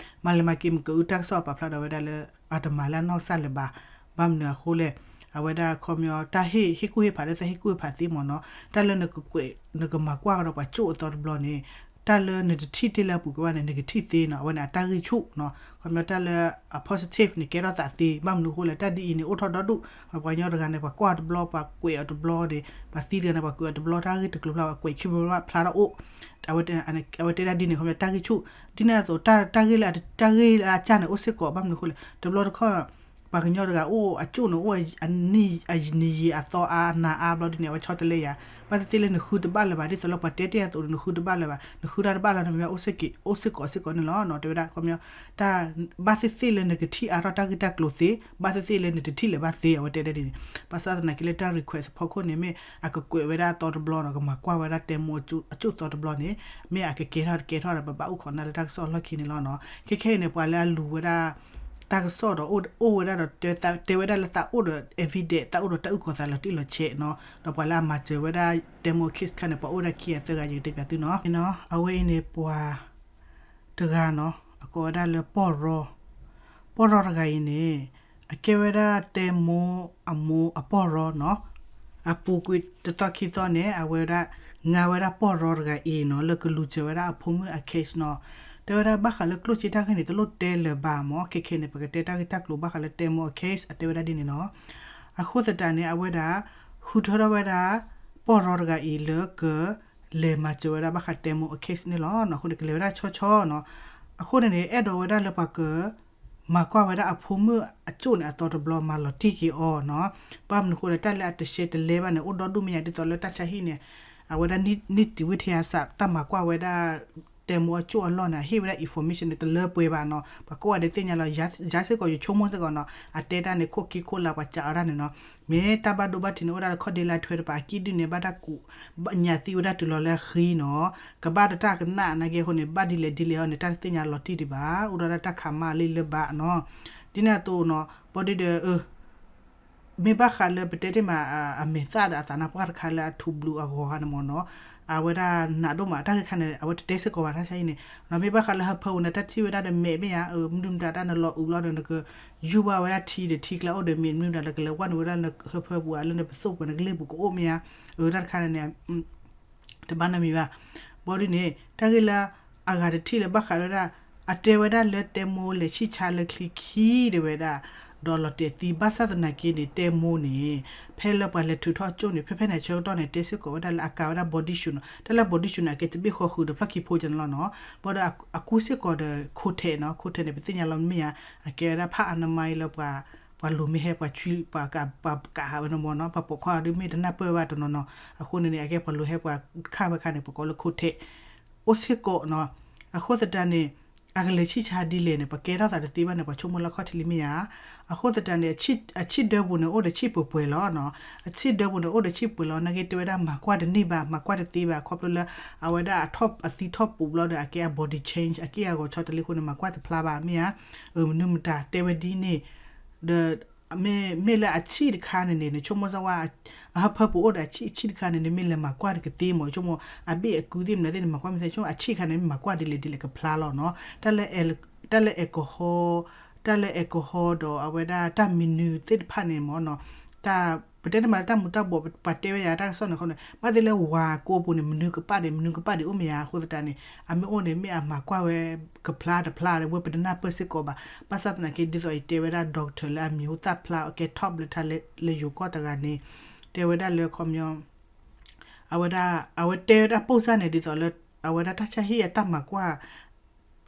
မၤလဲၤမၤက့ၤမ့ၢ်ကအုတၢ်ကစီၣ်ပာ်ဖျါဒီးဝဲဒၣ်လၢ အတမၤလၢအနီၢ်ကစၢ်လၢၤဘၣ်. ဘၣ်မနုၤအဃိလဲၣ်, အဝဲဒၣ်ခီပညီ တၢ်ဟ့ၣ်ဟ့ၣ်ကူၣ်ဟ့ၣ်ဖးဒီး တၢ်ဟ့ၣ်ကူၣ်ဟ့ၣ်ဖးသ့မ့ၢ်နီၤ, တၢ်လၢနကကွဲး နကမၤကွၢ်ကဒီးပှၤကၠိၣ်အသီတဘျီန့ၣ် တၢ်လၢနတထံၣ်တ့ၢ်လၢအပူၤကွံာ်ဘၣ်န့ၣ် နကထံၣ်သ့နီၤ, အဝဲန့ၣ်အတၢ်ဂံၢ်ဆူၣ်နီၤ, ခီပညီတၢ်လၢအ positive န့ၣ် ကဲထီၣ်သးသ့, ဘၣ်မနုၤအဃိလဲၣ် တၢ်ဒ်အံၤန့ၣ် အိၣ်ထီၣ်ဒီဒူၣ်, ပှၤကညီတဂၤန့ၣ် ပှၤကွၢ်တဘျီ ပှၤကွဲးအီၤတဘျီန့ၣ် ပှၤသံတဂၤန့ၣ် ပှၤကွဲးအီၤတဘျီ တၢ်ဂ့ၢ်တကျိၤဖျါ ပှၤကွဲးခံဘျီဖျါထီၣ်အိၣ်, အဝဲတဲဒၣ်ဒ်န့ၣ် ခီပညီတၢ်ဂံၢ်ဆူၣ်, ဒ်န့ၣ်အသိး တၢ်ဂ့ၢ်လၢ တၢ်ဂ့ၢ်လၢအကၢ်န့ၣ် အိၣ်စ့ၢ်ကီး ဘၣ်မနုၤအဃိလဲၣ် တဘျီတခီၣ် ပှၤကညီတဂၤအိၣ်အကၠိၣ်န့ၣ် အိၣ်အနံၤအသီအါ အနၤအါဘျီဒ်န့ၣ် အဝဲဆီတလဲယၤ, ဘၣ်သ့ၣ်သ့ၣ်လၢနဃုတဘၣ်လၢၤဘၣ် ဒ်သိးလၢပှၤတဲတ့ၢ်အသိးန့ၣ် နဃုတဘၣ်လၢၤဘၣ်, နဃုတၢ်တဘၣ်လၢၤန့ၣ် မ့ၢ်အိၣ်စ့ၢ်ကီး အိၣ်စ့ၢ်ကီးစ့ၢ်ကီးန့ၣ်လီၤနီၤ, တဲဝဲဒၣ်ခီပညီ တၢ် ဘၣ်သ့ၣ်သ့ၣ်လၢနကထံၣ်အါထီၣ်တၢ်ဂ့ၢ်တၢ်ကျိၤသ့, ဘၣ်သ့ၣ်သ့ၣ်လၢနတထံၣ်လၢၤဘၣ်သ့ အဝဲတဲဒၣ်ဒ်န့ၣ်, ဘၣ်ဆၣ်သနာ်က့လၢတၢ် request အဖီခိၣ်န့ၣ် မ့ၢ်အကကွဲးဝဲဒၣ်အသီတဘျီနီၤ, ကမၤကွၢ်ဝဲဒၣ်တဲမိၢ်အကၠိၣ်အသီတဘျီန့ၣ် မ့ၢ်အကကဲထီၣ်တကဲထီၣ်ဒီး ပဘၣ်အိၣ်ခိးနၢ်လၢတၢ်ကစီၣ်အလီၢ်ခံန့ၣ်လီၤနီၤ. ခဲခဲအံၤန့ၣ် ပှၤလၢအလူၤဝဲဒၣ် တၢ်ကစီၣ်ဒီး အိၣ်ဝဲဒၣ်ဒီး တဲဝဲဒၣ်လၢသးအိၣ်ဒီး evidence သးအိၣ်ဒီးတၢ်အုၣ်ကီၤသးလီၤတံၢ်လီၤဆဲးနီၤ, ဒီးပှၤလၢအမၤစၢၤဝဲဒၣ်တဲမိၢ် case ခါန့ၣ် ပှၤအိၣ်ဝဲဒၣ်ခံဂၤသၢဂၤ ယကတဲပၠးသုနီၤ. အဝဲအံၤန့ၣ်ပှၤ တဂၤနီၤ, အကိးဝဲဒၣ်လၢပီၢ်ရီ, ပီၢ်ရီတဂၤအံၤန့ၣ် အကဲဝဲဒၣ်တဲမိၢ်အမိၢ်အပီၢ်ရီနီၤ, အပူၤကွံာ်တသီခံသီန့ၣ် အဝဲဒၣ် ငါဝဲဒၣ်ပီၢ်ရီတဂၤအံၤနီၤ လၢကလူၤစၢၤဝဲဒၣ်အဖိမုၣ်အ case နီၤ, တဲဝဲဒၣ်ဘၣ်ဃးလၢကျိၣ်စ့တၢ်ဂ့ၢ်န့ၣ် တလိၣ်တဲလၢၤဘၣ်မၢ်, ခဲခဲန့ၣ် ပကတဲတၢ်ဂ့ၢ်တၢ်ကျိၤဘၣ်ဃးလၢတဲမိၢ်အ case အတဲဝဲဒၣ်ဒ်န့ၣ်နီၤ. အဃိသတးန့ၣ် အဝဲဒၣ် ဃုထၢထီၣ်ဝဲဒၣ် ပီၢ်ရီတဂၤအံၤလၢက လဲၤမၤစၢၤဝဲဒၣ်ဘၣ်ဃးတဲမိၢ်အ case န့ၣ်လီၤ. အဃိန့ၣ် ကလဲၤဝဲဒၣ်ဆီဆီနီၤ. အဃိန့ၣ်န့ၣ် အဲၣ်ဒိးဝဲဒၣ်လၢပှၤက မၤကွၢ်ဝဲဒၣ်အဖိမုၣ်အကၠိၣ်န့ၣ် အသီတဘျီ မၤလီၤတံၢ်က့ၤအီၤနီၤ. ဘၣ်မနုၤအဃိလဲၣ် တၢ်လၢအတရှဲတလဲဘၣ်န့ၣ် အိၣ်ဒီဒူၣ်မ့ၢ်ယါ ဒ်သိးလၢတၢ်ဆါဟံၣ်န့ၣ် အဝဲဒၣ် နံၣ်တံၣ်ဝံထံယၤစး တၢ်မၤကွၢ်ဝဲဒၣ် တဲမိၢ်အကၠိၣ်အလီၢ်န့ၣ် အဟ့ၣ်ဝဲဒၣ် information န့ၣ် တလၢပှဲၤဘၣ်နီၤ. ပှၤကိးဂၤဒဲးသ့ၣ်ညါလီၤ. ယၤစ့ၢ်ကီး ယဆိကမိၣ်စ့ၢ်ကီးနီၤ အတဲတၢ်န့ၣ် ခိၣ်က့ခိၣ်လၢ ပှၤစံးအီၤတၢ်န့ၣ်နီၤ. မ့ၢ်တၢ်ဘၣ်ဒိဘၣ်ထံးန့ၣ် အိၣ်ဒၣ်တခီဒ့လၢထွဲတပၤ အကံၣ်ဒုၣ်န့ၣ် ဘၣ်တၢ်ကူး ညၣ်သံဝဲဒၣ်တုၤလီၤလၢအဃံနီၤ. ကဘၣ်တတၢ်ကနၣ်နာ်က့အဃိန့ၣ် ဘၣ်ဒ်လဲၣ်ဒ်လဲၣ်အီၤန့ၣ် တၢ်တသ့ၣ်ညါလီၤတံၢ်ဒံးဘၣ်. အိၣ်ဒီးတၢ်ခးမါလံလၢဘၣ်နီၤ. ဒ်န့ၣ်အသိးနီၤ ဘီဒုဒီး မ့ၢ်ဘၣ်ဃးလၢပတဲတ့ၢ်မး အမဲာ်သၣ်ဒီးအသးနါပှၢ်တခါလၢအထူးဘျုးအဂီၤဂၤန့ၣ်မ့ၢ်နီၤ, အဝဲဒၣ်နးဒိၣ်မး တၢ်ဂ့ၢ်ခါန့ၣ် အဝဲတတဲစ့ၢ်ကီးဘၣ်တၢ်ဆါဟံၣ်န့ၣ်နီၤ. မ့ၢ်ဘၣ်ဃးလၢဟၢဖၢပူၤန့ၣ် တၢ်ထံၣ်ဝဲဒၣ်ဒီးမဲာ်မ့ၢ်ဧါ, မနုၤမတၤတၢ်နလီၤအုးလီၤဒီး နကယူၢ်ဘၣ်ဝဲဒၣ်ထံဒီးထံကျါအိၣ်ဒီးမဲာ် မနုၤမတၤလၢကလဲၤဝဲနုာ်ဝဲဒၣ်နဟၢဖၢပူၤဧါ လၢနပသိၣ်ပူၤ နကလ့ၢ်ပူၤကအိၣ်မ့ၢ်ဧါ, တၢ်တခါန့ၣ်န့ၣ် တဘၣ်နီတမံၤဘၣ်. ဘီဒုန့ၣ် တၢ်ဂ့ၢ်လၢအဂၤတထံၣ်လၢဘၣ်ဃးဝဲဒၣ် အတဲဝဲဒၣ်လၢတဲမိၢ်လဲၤဆံၣ်ဆါလၢချံခံဒၣ်ဝဲဒၣ် ဒီးလီၤတဲာ်သံ ဘၣ်ဆၣ်သနာ်က့န့ၣ် တဲမိၢ်န့ၣ် ဖဲလၢပှၤလဲၤထုးထီၣ်ကၠိၣ်န့ၣ် ဖဲဖဲန့ၣ်ဆၢကတီၢ်န့ၣ် တဲစ့ၢ်ကီးဝဲဒၣ်လၢအကၤဝဲဒၣ် body shoe နီၤ. တၢ်လၢ body shoe န့ၣ် အကဲတဘ့ၣ်ဃီဃုာ်ဒီးဖျီၣ်ခံဖိကန့ၣ်လီၤနီၤ. ဘီဒီးအကူစ့ၢ်ကီးဒီး coat နီၤ, coat န့ၣ် ပသ့ၣ်ညါလီၤမ့ၢ်ဧါ, အကဲဝဲဒၣ်ဖးအါနမါအံၤလၢပှၤ ပှၤလူၤမ့ၢ်ဟဲပှၤဆွံ ပှၤကးဟးဝဲနီၤမ့ၢ်နီၤ, ပှၤပိာ်ခွါဒ်မ့ၢ်တနၢ်ပၢၢ်ဘၣ်တနီၤနီၤ. အဃိန့ၣ်န့ၣ် အကဲပှၤလူၤဟဲပှၤခးဝဲခါန့ၣ် ပကိးလၢ coat အိၣ်စ့ၢ်ကီးနီၤ. အဃိသတးန့ၣ် အကလဲၤဆံၣ်ဆါဒ်လဲၣ်န့ၣ် ပကဲထီၣ်သးတသ့ဘၣ်န့ၣ် ပှၤဆိကမိၣ်လၢခီၣ်ထံးလံမ့ၢ်ဧါ. အဃိသတးန့ၣ် အဆံၣ်ဒၢပူၤန့ၣ် အိၣ်ဒီးဆံၣ်ပှဲၤပှဲၤလီၤနီၤ. အဆံၣ်ဒၢပူၤန့ၣ် အိၣ်ဒီးဆံၣ်ပှဲၤလီၤ နာ်က့တဲဝဲဒၣ် မၤကွၢ်တန့ၢ်ဘၣ် မၤကွၢ်တသ့ဘၣ် ခီဖျိလၢ အဝဲဒၣ်အထီၣ်အသံထီၣ်ပူၤဘျီဒီး အကဲအ body change အက့ၢ်အဂီၤဆီတလ့အဃိန့ၣ် မၤကွၢ်တဖျါဘၣ်မ့ၢ်ဧါ. မနုၤမတၤတဲဝဲဒ်န့ၣ် ဒီး မ့ၢ် မ့ၢ်လၢအဆံၣ်တခါန့ၣ်န့ၣ် နဆိကမိၣ်စ့ၢ်ဝဲ အဟၢဖၢပူၤအိၣ်ဒီးအဆံၣ် အဆံၣ်တခါန့ၣ်န့ၣ် မ့ၢ်လဲၤမၤကွၢ်တကသ့မ့ၢ် ဆိကမိၣ် အဘ့ၣ်အကုသ့ၣ်မနုၤသ့ၣ်န့ၣ် မၤကွၢ်မ့ၢ်သ့ ဆိကမိၣ်အဆံၣ်တခါန့ၣ် မ့ၢ်မၤကွၢ်ဒ်လဲၣ်ဒ်လဲၣ်ကဖျါလီၤနီၤ. တၢ်လၢ alcohol တၢ်လၢ alcohol ဒီးအဝဲဒၣ်တၢ်မံနုၤသ့ၣ်တဖၣ်န့ၣ်မ့ၢ်နီၤ တၢ် ပတဲတမံၤလၢတၢ်မူၤတၢ်ဘှီး ပှၤတဲဝဲယၤတၢ်ကစီၣ်န့ၣ်အဃိန့ၣ် ဘၣ်သ့ၣ်လၢဝၤကိးပူၤန့ၣ် မနုၤကပာ်ဒံး မနုၤကပာ်ဒံးအိၣ်မ့ၢ်ဧါ အဃိသတးန့ၣ် အမ့ၢ်အိၣ်န့ၣ် မ့ၢ်အမၤကွၢ်ဝဲ ကဖျါတဖျါဒီး ဝဲပတနၢ်ပၢၢ်စ့ၢ်ကီးဘၣ်. ဘၣ်ဆၣ်သနာ်က့ ဒ်သိးယတဲဝဲဒၣ် doctor လၢအမံၤဟူသၣ်ဖျါ အကဲ top လၢထါလၢယိၤကီၢ်တဂၤန့ၣ် တဲဝဲဒၣ်လၢခီပညီ အဝဲဒၣ် အဝဲတဲဝဲဒၣ် ပုံစံ န့ၣ် ဒ်သိးလၢ အဝဲဒၣ်တၢ်ဆါဟံၣ်အတၢ်မၤကွၢ်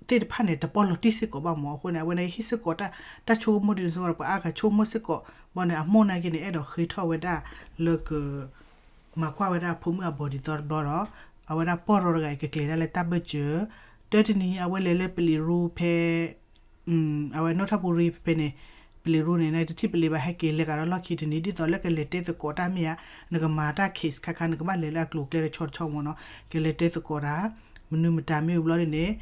သ့ၣ်တဖၣ်န့ၣ် တပီၢ်လီၤတံၢ်စ့ၢ်ကီးဘၣ်မး. အဃိန့ၣ် အဝဲန့ၣ်ဟ့ၣ်စ့ၢ်ကီး တၢ်ဆိကမိၣ်ဒ်န့ၣ်စ့ၢ်ကီးဒီး ပှၤအါဂၤဆိကမိၣ်စ့ၢ်ကီး ဘၣ်န့ၣ် အမိၢ်နာ်က့န့ၣ် အဲၣ်ဒိးဃ့ထီၣ်ဝဲဒၣ်လၢက မၤကွၢ်ဝဲဒၣ်အဖိမုၣ်အ body သီတဘျီဒီး အဝဲဒၣ်ပီၢ်ရီတဂၤအံၤ ကကျဲၤဒၣ်လၢတၢ်ဘၢၣ်စၢၤ တၢတနံၤ အဝဲလဲၤလၢပလံၤရူဖဲ အဝဲနီၣ်ထၣ်ပူၤရံဖဲန့ၣ် ပလံၤရူန့ၣ် နတထံၣ်ပလံၤဘၣ် ဟဲက့ၤလဲၤကဒီးလီၢ်ခံတနံၤ ဒ်သိးလၢကလဲၤတဲသကိးတၢ်မ့ၢ်ဧါ နကမၤတၢ် case ခါခါ နကဘၣ်လဲၤလၢအကျိၤအကျဲတဆီတဆီမးနီၤ ကလဲၤတဲသကိးတၢ် မနုၤမတၤမ့ၢ်ဝံၤဘျီဒ်န့ၣ်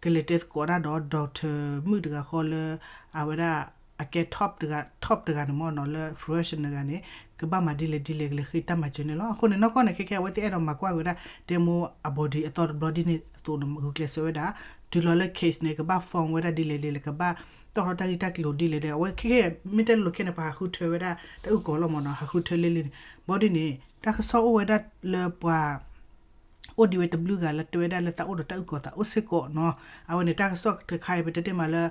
ကလဲၤတဲသကိးတၢ်ဒီး doctor မုၣ်တဂၤဃီလၢ အဝဲဒၣ် အကဲ top တဂၤ top တဂၤန့ၣ်မ့ၢ်နီၤ လၢ profession တဂၤန့ၣ် ကဘၣ်မၤဒ်လဲၣ်ဒ်လဲၣ် ကလဲၤဃ့တၢ်မၤစၢၤန့ၣ်လီၤ. အဃိန့ၣ် နီၢ်ကီၢ်န့ၣ် ခဲခဲအဝဲသ့ၣ်အဲၣ်ဒိးမၤကွၢ်ဝဲဒၣ် တဲမိၢ်အ body အသီတဘျီဒ်န့ၣ်အသိးန့ၣ် ဂုာ်ကျဲးစၢးဝဲဒၣ် တုၤလီၤလၢ case န့ၣ် ကဘၣ် form ဝဲဒၣ်ဒ်လဲၣ်ဒ်လဲၣ် ကဘၣ်တီၣ်ထီၣ်တၢ်ဂ့ၢ်တၢ်ကျိၤဒ်လဲၣ်ဒီး အဝဲခဲခဲ မ့ၢ်တဲလိၤခဲန့ၣ် ပှၤဟးဃုထၢဝဲဒၣ် တၢ်အုၣ်ကီၤလီၤမ့ၢ်နီၤ ဟးဃုထၢလံလံန့ၣ် ဘၣ်ဒ်န့ၣ် တၢ်ကစီၣ်အိၣ်ဝဲဒၣ်လၢပှၤ အိၣ်ဒံးဝဲတဘျုးဂၤလၢတဲဝဲဒၣ်လၢသးအိၣ်ဒီးတၢ်အုၣ်ကီၤသးအိၣ်စ့ၢ်ကီးနီၤ အဝဲန့ၣ်တၢ်ကစီၣ်တခါအံၤ ပတဲတ့ၢ်မးလၢ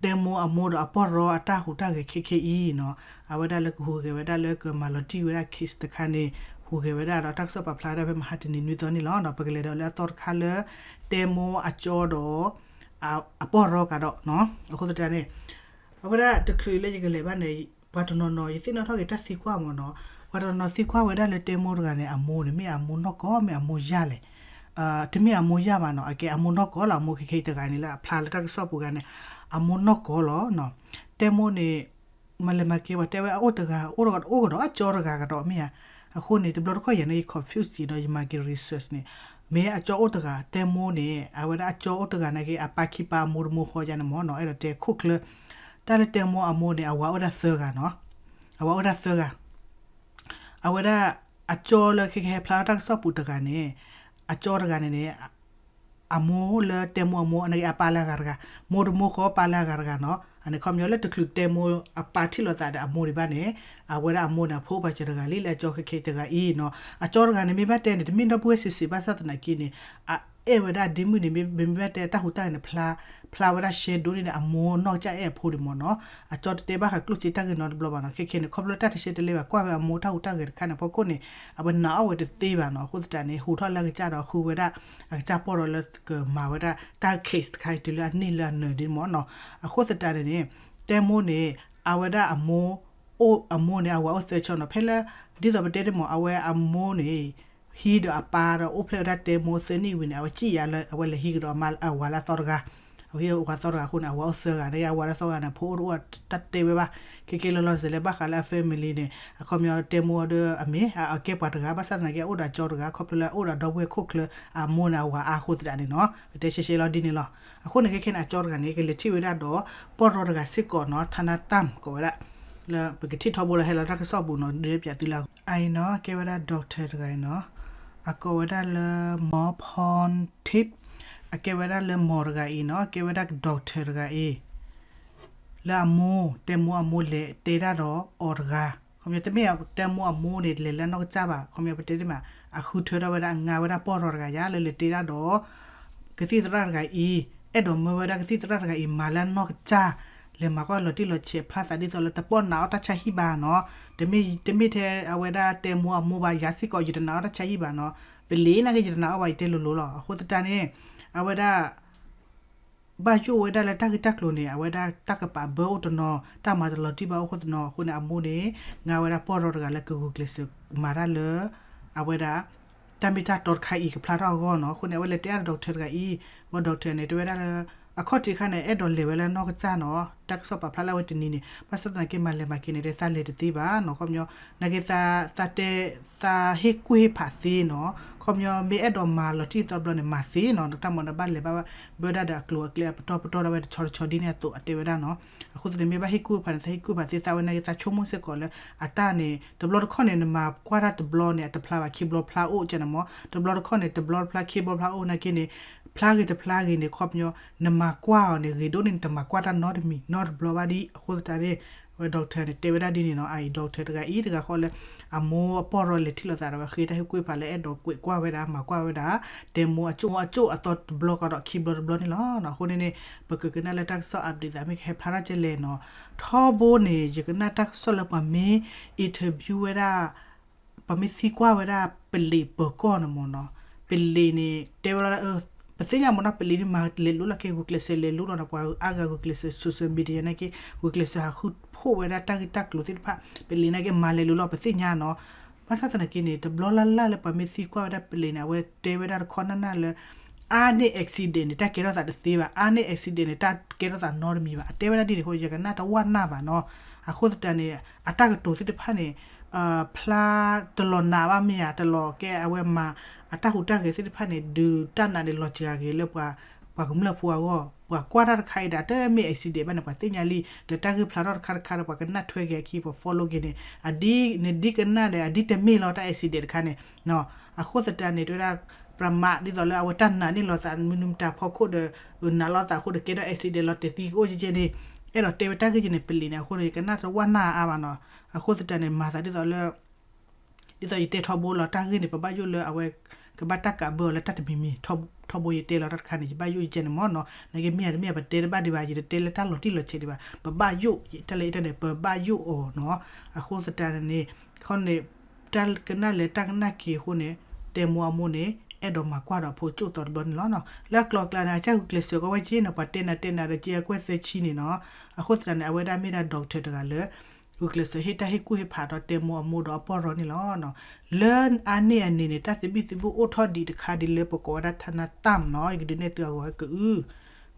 တဲမိၢ်အမိၢ်ဒီးအပီၢ်ရီအတၢ်ဟူးတၢ်ဂဲၤခဲခဲအံၤနီၤ အဝဲဒၣ်လၢကဟူးဂဲၤဝဲဒၣ်လၢကမၤလီၤတံၢ်ဝဲဒၣ် case တခါန့ၣ် ဟူးဂဲၤဝဲဒၣ်ဒီးတၢ်ကစီၣ်ပာ်ဖျါဝဲဒၣ်ဖဲမဟါတနံၤနွံသီန့ၣ်လီၤ. ပကလဲၤဒီးလၢအသီတခါလၢ တဲမိၢ်အကၠီဒီး အပီၢ်ရီကဒီး အဃိသတးန့ၣ် အဝဲဒၣ်တချုးလၢယကလဲၤဘၣ်န့ၣ် ပှၤတနီၤနီၤ ယသ့ၣ်နီၣ်ထီၣ်က့ၤတၢ်သံကွၢ်မ့ၢ်နီၤ ပှၤတနီၤနီၤသံကွၢ်ဝဲဒၣ်လၢတဲမိၢ်တဂၤန့ၣ် အမိၢ်န့ၣ် မ့ၢ်အမိၢ်နီၢ်ကီၢ် မ့ၢ်အမိၢ်ယၢ်လဲၣ် တမ့ၢ်အမိၢ်ယၢ်ဘၣ်နီၤ အကဲအမိၢ်နီၢ်ကီၢ်လီၤ အမိၢ်ခဲခဲအံၤတဂၤန့ၣ်လၢအဖျါလၢတၢ်ကစီၣ်ပူၤဂၤန့ၣ် အမိၢ်နီၢ်ကီၢ်လီၤ တဲမိၢ်န့ၣ် မၤလဲၤမၤက့ၤ ပှၤတဲဝဲအအိၣ်တဂၤ အိၣ်ကဒီးအကၠီတဂၤကဒီးမ့ၢ်ဧါ အဃိန့ၣ် တဘျီတခီၣ်ယၤန့ၣ် ယ confuse ဒီးယမၤက့ၤ research န့ၣ် မ့ၢ်အကၠီအိၣ်တဂၤ တဲမိၢ်န့ၣ် အဝဲဒၣ်အကၠီအိၣ်တဂၤနာ်က့ အပၢ်ခံပၢ်အမိၢ်တမိၢ်ဃီယါန့ၣ်မ့ၢ်နီၤ အဲၣ်ဒိးတဲခိၣ်ချၢ တၢ်လၢတဲမိၢ်အမိၢ်န့ၣ် အဝၤအိၣ်ဒၣ်သၢဂၤနီၤ အဝၤအိၣ်ဒၣ်သၢဂၤ အဝဲဒၣ် အကၠီလၢခဲခဲဟဲဖျါထီၣ်တၢ်ကစီၣ်ပူၤတဂၤန့ၣ် အကၠီတဂၤန့ၣ်န့ၣ် အမိၢ်လၢတဲမိၢ်အမိၢ် နာ်က့အပၢ်လၢအဂၤတဂၤ မိၢ်တမိၢ်ဃီပၢ်လၢအဂၤတဂၤနီၤ အန့ၣ်ခီပညီလၢတချုးတဲမိၢ်အပၢ်ထံၣ်လိာ်သးဒီးအမိၢ်ဒံးဘၣ်န့ၣ် အဝဲဒၣ်အမိၢ်န့ၣ် အဖိအိၣ်ပာ်စၢၤတဂၤလံ လၢအကၠီခဲခဲတဂၤအံၤနီၤ အကၠီတဂၤန့ၣ် မ့ၢ်ဘၣ်တဲန့ၣ် တမ့ၢ်ဒီပုၢ်ဝဲၢ်စံးစံး ဘၣ်ဆၣ်သနာ်က့န့ၣ် အအဲၣ်ဝဲဒၣ်ဒ့မုၣ်န့ၣ် မ့မ့ၢ်ဘၣ်တဲတၢ်ဟူးတၢ်ဂဲၤန့ၣ် ဖျါ ဖျါဝဲဒၣ်ရှဲဒိၣ်န့ၣ် အမိၢ်နီၢ်ကစၢ်အဲၣ်အဖိဒံးမ့ၢ်နီၤ အကၠီတတဲဘၣ်ဃးကျိၣ်စ့တၢ်ဂ့ၢ်နီတဘျီဘၣ်နီၤ ခဲခဲန့ၣ် ခီဖျိတၢ်တရှဲတလဲဘၣ် ကွၢ်ဝဲအမိၢ်တၢ်ဟူးတၢ်ဂဲၤတခါန့ၣ် ဖီခိၣ်န့ၣ် အဝဲနာ်အီၣ်ဝဲတသ့ဘၣ်နီၤ အဃိသတးန့ၣ် ဟူးထီၣ်လၢအကစၢ်ဒီးဃုဝဲဒၣ် အကစၢ်ပီၢ်ရီလၢကမၤဝဲဒၣ် တၢ် case တခါအံၤတုၤလၢအန့ၢ်လၢအနၢၤဒ်မ့ၢ်နီၤ အဃိသတးန့ၣ်န့ၣ် တဲမိၢ်န့ၣ် အဝဲဒၣ်အမိၢ် အိၣ်အမိၢ်န့ၣ် အဝၤအိၣ်သၢကၠီနီၤ ဖဲလၢ ဒ်သိးပတဲတ့ၢ်မ့ၢ် အဝဲအမိၢ်န့ၣ် ဟံးဒီးအပၢ်ဒီးအိၣ်ဖျဲၣ်ဝဲဒၣ်တဲမိၢ်သၢနံၣ်ဝံၤန့ၣ် အဝဲစံၣ်ယါလၢအဝဲလဲၤဟံးကဒီးအဝၤလၢအသီတဂၤ အဝဲဟံးအဝၤသီတဂၤအဃိန့ၣ် အဝၤအိၣ်သၢဂၤန့ၣ် အဝၤလၢသီဂၤန့ၣ် ဖိအိၣ်တအိၣ်တၢ်တဲဝဲဘၣ် ခဲကဲလီၤလီၤဆဲးလဲၣ် ဘၣ်ဃးလၢအ family န့ၣ် အခီပညီတဲမိၢ်ဒီးအမ့ၢ် အကဲပှၤတဂၤ ဘၣ်ဆၣ်သနာ်က့ အအိၣ်ဒီးအကၠီတဂၤ ခီဖျိလၢအအိၣ်ဒီးအဒီပုၢ်ဝဲၢ်ခိၣ်ချၢ အမိၢ်န့ၣ် အဝၤအါအဃိသတးန့ၣ်နီၤ ပတဲရှဲရှဲလီၤဒ်န့ၣ်လီၤ အဃိန့ၣ်ခဲခဲန့ၣ် အကၠီတဂၤန့ၣ် ကလဲၤထံၣ်ဝဲဒၣ်ဒီး ပီၢ်ရီတဂၤစ့ၢ်ကီးနီၤ ထါနါတၢ် ကိးဝဲဒၣ် လၢပကထံၣ်ထီဘိလၢဟဲလီၤတၢ်ကစီၣ်ပူၤနီၤ ဒုးပြးသုလၢ အအံၤနီၤ ကဲဝဲဒၣ် doctor တဂၤအံၤနီၤ အကိးဝဲဒၣ်လၢ မီဖီၣ်ထံး အကဲဝဲဒၣ်လၢမီတဂၤအံၤနီၤ ကဲဝဲဒၣ် doctor တဂၤအံၤ လၢအမိၢ် တဲမိၢ်အမိၢ်လဲၤတဲတၢ်ဒီးအီၤတဂၤ ခီပညီတမ့ၢ်တဲမိၢ်အမိၢ်န့ၣ် လဲၤလၢနီၢ်ကစၢ်ဘၣ် ခီပညီပတဲတ့ၢ်မး အဃုထၢထီၣ်ဝဲဒၣ် အငါဝဲဒၣ်ပီၢ်ရီတဂၤယါလၢလဲၤတဲတၢ်ဒီး ကသံၣ်သရၣ်တဂၤအံၤ အဲၣ်ဒိးမၢဝဲဒၣ်ကသံၣ်သရၣ်တဂၤအံၤ မၤလၢနီၢ်ကစၢ် လဲၤမၤကွၢ်လီၤတံၢ်လီၤဆဲးဖျါသးဒ်သိးလၢတပီၢ်နာ်အီၣ်တၢ်ဆါဟံၣ်ဘၣ်နီၤ တမ့ၢ်ထဲအဝဲဒၣ်တဲမိၢ်အမိၢ်ဘၣ် ယၤစ့ၢ်ကီး ယတနာ်အီၣ်တၢ်ဆါဟံၣ်ဘၣ်နီၤ ပလံၤနာ်က့ ယတနာ်အီၣ်ဘၣ် ယတဲလိၤလိၤလီၤ အဃိသတးန့ၣ် အဝဲဒၣ် ဘၣ်ယိၣ်ဝဲဒၣ်လၢတၢ်ဂ့ၢ်တၢ်ကျိၤန့ၣ် အဝဲဒၣ်တၢ်ကပာ်ဘၢအိၣ်တနီၤ တၢ်မၤတလီၤတံၢ်ဘၣ်အိၣ်ဃိတနီၤအဃိန့ၣ် အမိၢ်န့ၣ် ငါဝဲဒၣ်ပီၢ်ရီတဂၤလၢကဂုာ်ကျဲးစၢးမၤတၢ်လၢ အဝဲဒၣ် တၢ်မ့ၢ်တၢ်တီတခါအံၤကဖျါထီၣ်အဂီၢ်နီၤ အဃိန့ၣ် အဝဲလဲၤတဲအါဒီး doctor တဂၤအံၤ ဝဲ doctor န့ၣ် တဲဝဲဒၣ်လၢ အခီၣ်ထံးအခါန့ၣ် အဲၣ်ဒိးလဲၤဝဲလၢနီၢ်ကစၢ်နီၤ တၢ်ကစီၣ်ပာ်ဖျါလၢအဝဲတနံၤန့ၣ် ဘၣ်ဆၣ်သနာ်က့မၤလဲၤမၤက့ၤန့ၣ် တဲသးလဲၤတသ့ဘၣ်နီၤ ခီပညီ နာ်က့ သးတဲ သးဟ့ၣ်ကူၣ်ဟ့ၣ်ဖးသ့နီၤ ခီပညီ မ့ၢ်အဲၣ်ဒိးမၤလီၤတံၢ်သီတဘျီန့ၣ် မၤသ့နီၤ တၢ်မၤန့ၣ်ဘၣ်လဲၤဘၣ် ဘၢဒၣ်ဒီးအကျိၤအကျဲအပတီၢ်ပတီၢ်ဒၣ်ဝဲတဆီတဆီဒ်န့ၣ်အသိး အတဲဝဲဒၣ်နီၤ အဃိသတးန့ၣ် မ့ၢ်ဘၣ်ဟ့ၣ်ကူၣ်ဟ့ၣ်ဖးန့ၣ် သးဟ့ၣ်ကူၣ်ဟ့ၣ်ဖးသ့ သးဝဲနာ်က့ သးဆိကမိၣ်စ့ၢ်ကီးလၢ အတၢ်န့ၣ် တဘျီတခီၣ်န့ၣ် နမၤကွၢ်တၢ်တဘျီန့ၣ် အတဖျါဘၣ် ခံဘျီဖျါအိၣ်ကဲန့ၣ်မ့ၢ် တဘျီတခီၣ်န့ၣ် တဘျီတဖျါ ခံဘျီဖျါအိၣ်နာ်က့န့ၣ် ဖျါဂ့ၤတဖျါဂ့ၤန့ၣ် ခီပညီ နမၤကွၢ်အီၤန့ၣ် ဂ့ၤဒိၣ်န့ၣ် နတမၤကွၢ်တၢ်နီတမံၤနီတဘျီဘၣ်ဒ် အဃိသတးန့ၣ် ဝဲ doctor န့ၣ် တဲဝဲဒၣ်ဒ်န့ၣ်နီၤ, အအံၤ doctor တဂၤအံၤတဂၤဃီလၢ အမိၢ်အပီၢ်ရီလဲၤထံၣ်လိာ်သးဒီးဝဲ ဃ့တၢ်ဟ့ၣ်ကူၣ်ဖးလၢအဲၣ်ဒိးကွဲးကွၢ်ဝဲဒၣ် မၤကွၢ်ဝဲဒၣ် တဲမိၢ်အကၠိၣ် အကၠိၣ်အသီတဘျီကဒီးခံဘျီတဘျီန့ၣ်လီၤ. အဃိန့ၣ်န့ၣ် ပကကနၣ်လၢတၢ်ကစီၣ် update သးမ့ၢ်ကဟဲဖျါထီၣ်ကဲလဲၣ်နီၤ. ထီဘိန့ၣ် ယကနၣ်တၢ်ကစီၣ်လၢပှၤမ့ၢ် interview ဝဲဒၣ် ပမ့ၢ်သံကွၢ်ဝဲဒၣ် ပလံးပၢၤကီၢ်န့ၣ်မ့ၢ်နီၤ, ပလံးန့ၣ် တဲဝဲလီၤလၢ ပသ့ၣ်ညါမ့ၢ်နီၤ ပလံးန့ၣ် မၤလဲၤလိလီၤက့ၤ ဂုာ်ကျဲးစၢးလဲၤလိလီၤနီၤ, ပှၤအါဂၤဂုာ်ကျဲးစၢး social media နာ်က့ ဂုာ်ကျဲးစၢးဟးဃုဖှိၣ်ဝဲဒၣ်တၢ်ဂ့ၢ်တၢ်ကျိၤသ့ၣ်တဖၣ် ပလံးနာ်က့ မၤလဲၤလိလီၤ ပသ့ၣ်ညါနီၤ. ဘၣ်ဆၣ်သနာ်က့န့ၣ် တဘျီလၢ်လၢ်လၢပှၤမ့ၢ်သံကွၢ်ဝဲဒၣ်ပလံးန့ၣ် အဝဲတဲဝဲဒၣ်တခီနၢ်နၢ်လၢ အါန့ၢ် accident န့ၣ် တၢ်ကဲထီၣ်သးတသ့ဘၣ်, အါန့ၢ် accident န့ၣ် တၢ်ကဲထီၣ်သးနီတမံၤဘၣ်, အတဲဝဲဒၣ်ဒ်န့ၣ်အဃိ ယကနၣ်တဝၢ်နၢ်ဘၣ်နီၤ. အဃိသတးန့ၣ် အတၢ်ကတိၤသ့ၣ်တဖၣ်န့ၣ် ဖျါတလီၤနးဘၣ်မ့ၢ်ဧါ, တလီၤကဲ အဝဲမၤအတၢ်ဟူးတၢ်ဂဲၤသ့ၣ်တဖၣ်န့ၣ် ဒုးတၢ်နာ်န့ၣ် လီၤစှၤက့ၤလၢပှၤ ပှၤကမျၢၢ်ဖိအဂီၢ်, ပှၤကွၢ်တၢ်တခါအံၤဒီး တမ့ၢ် accident ဘၣ်န့ၣ် ပှၤသ့ၣ်ညါလံ, ဒီးတၢ်ဂ့ၢ်ဖျါထီၣ်တခါတခါဒီး ပှၤကနၣ်ထွဲက့ၤအခံ ပှၤ follow က့ၤန့ၣ် အဒ်နဒ်ကနၣ်ဒီး အဒ်တမ့ၢ်လီၤ တၢ် accident တခါန့ၣ် အဃိသတးန့ၣ် တဲဝဲဒၣ် ပြမး ဒ်သိးလၢအဝဲတၢ်နာ်န့ၢ်လီၤသး မနုၤမတၤဖီခိၣ်ဒီး နာ်လီၤသးအဃိဒီး ကဲထီၣ် accident လီၤတဲာ်သံကအိၣ်ကဲကဲန့ၣ် အဲၣ်ဒိးတဲဝဲတၢ်ဂ့ၢ်ကဲန့ၣ် ပလံးန့ၣ် အဃိန့ၣ် ယကနၣ်တဝၢ်နၢ်အါဘၣ်နီၤ. အဃိသတးန့ၣ် မၤသးဒ်သိးလၢ ဒ်သိးယတဲထီဘိလီၤ တၢ်ဂ့ၢ်န့ၣ် ပဘၣ်ယိၣ်လၢအဝဲ ကဘၣ်တၢ်ကးဘၢအီၤလၢတၢ်တမံၤမံၤ, ထီဘိယတဲလီၤတၢ်တခါန့ၣ် ယဘၣ်ယိၣ်ယကဲန့ၣ်မ့ၢ်နီၤ, နာ်က့မ့ၢ်ဧါတမ့ၢ်ဧါ ပတဲတဘၣ်ဒံးဘၣ် ယတတဲလၢတၢ်လီၤတံၢ်လီၤဆဲးဒံးဘၣ်, ပဘၣ်ယိၣ် တၢ်လၢတၢ်န့ၣ် ပဘၣ်ယိၣ်အီၤနီၤ. အဃိသတးန့ၣ် ခီန့ၣ် တၢ်ကနၣ်လဲၤတၢ်ကနၣ်က့ၤအဃိန့ၣ် တဲမိၢ်အမိၢ်န့ၣ် အဲၣ်ဒိးမၤကွၢ်ဒီးဖိကၠိၣ်သီတဘျီန့ၣ်လီၤနီၤ. လၢအကျိၤအကျဲန့ၣ် အကစၢ်ဂုာ်ကျဲးစၢးကီဝဲက့ၤနီၤ ပှၤတဲနၤတဲနၤဒီး က့အကွဲၢ်သၢဆံန့ၣ်နီၤ. အဃိသတးန့ၣ် အဝဲဒၣ်မ့ၢ်ဒၣ် doctor တဂၤလၢ ဂုာ်ကျဲးစၢးဟ့ၣ်တၢ်ဟ့ၣ်ကူၣ်ဟ့ၣ်ဖးဒီးတဲမိၢ်အမိၢ်ဒီးအပီၢ်ရီန့ၣ်လီၤ. လၢအါန့ၢ်အန့ၣ်န့ၣ် တၢ်သဘံၣ်သဘုၣ်အိၣ်ထီၣ်ဒံးတခါဒ်လၢပကိးဝဲဒၣ် ထနၢ်တၢ်မ်နီၤ, ယကဒုးနဲၣ်သုအဂီၢ်ကအု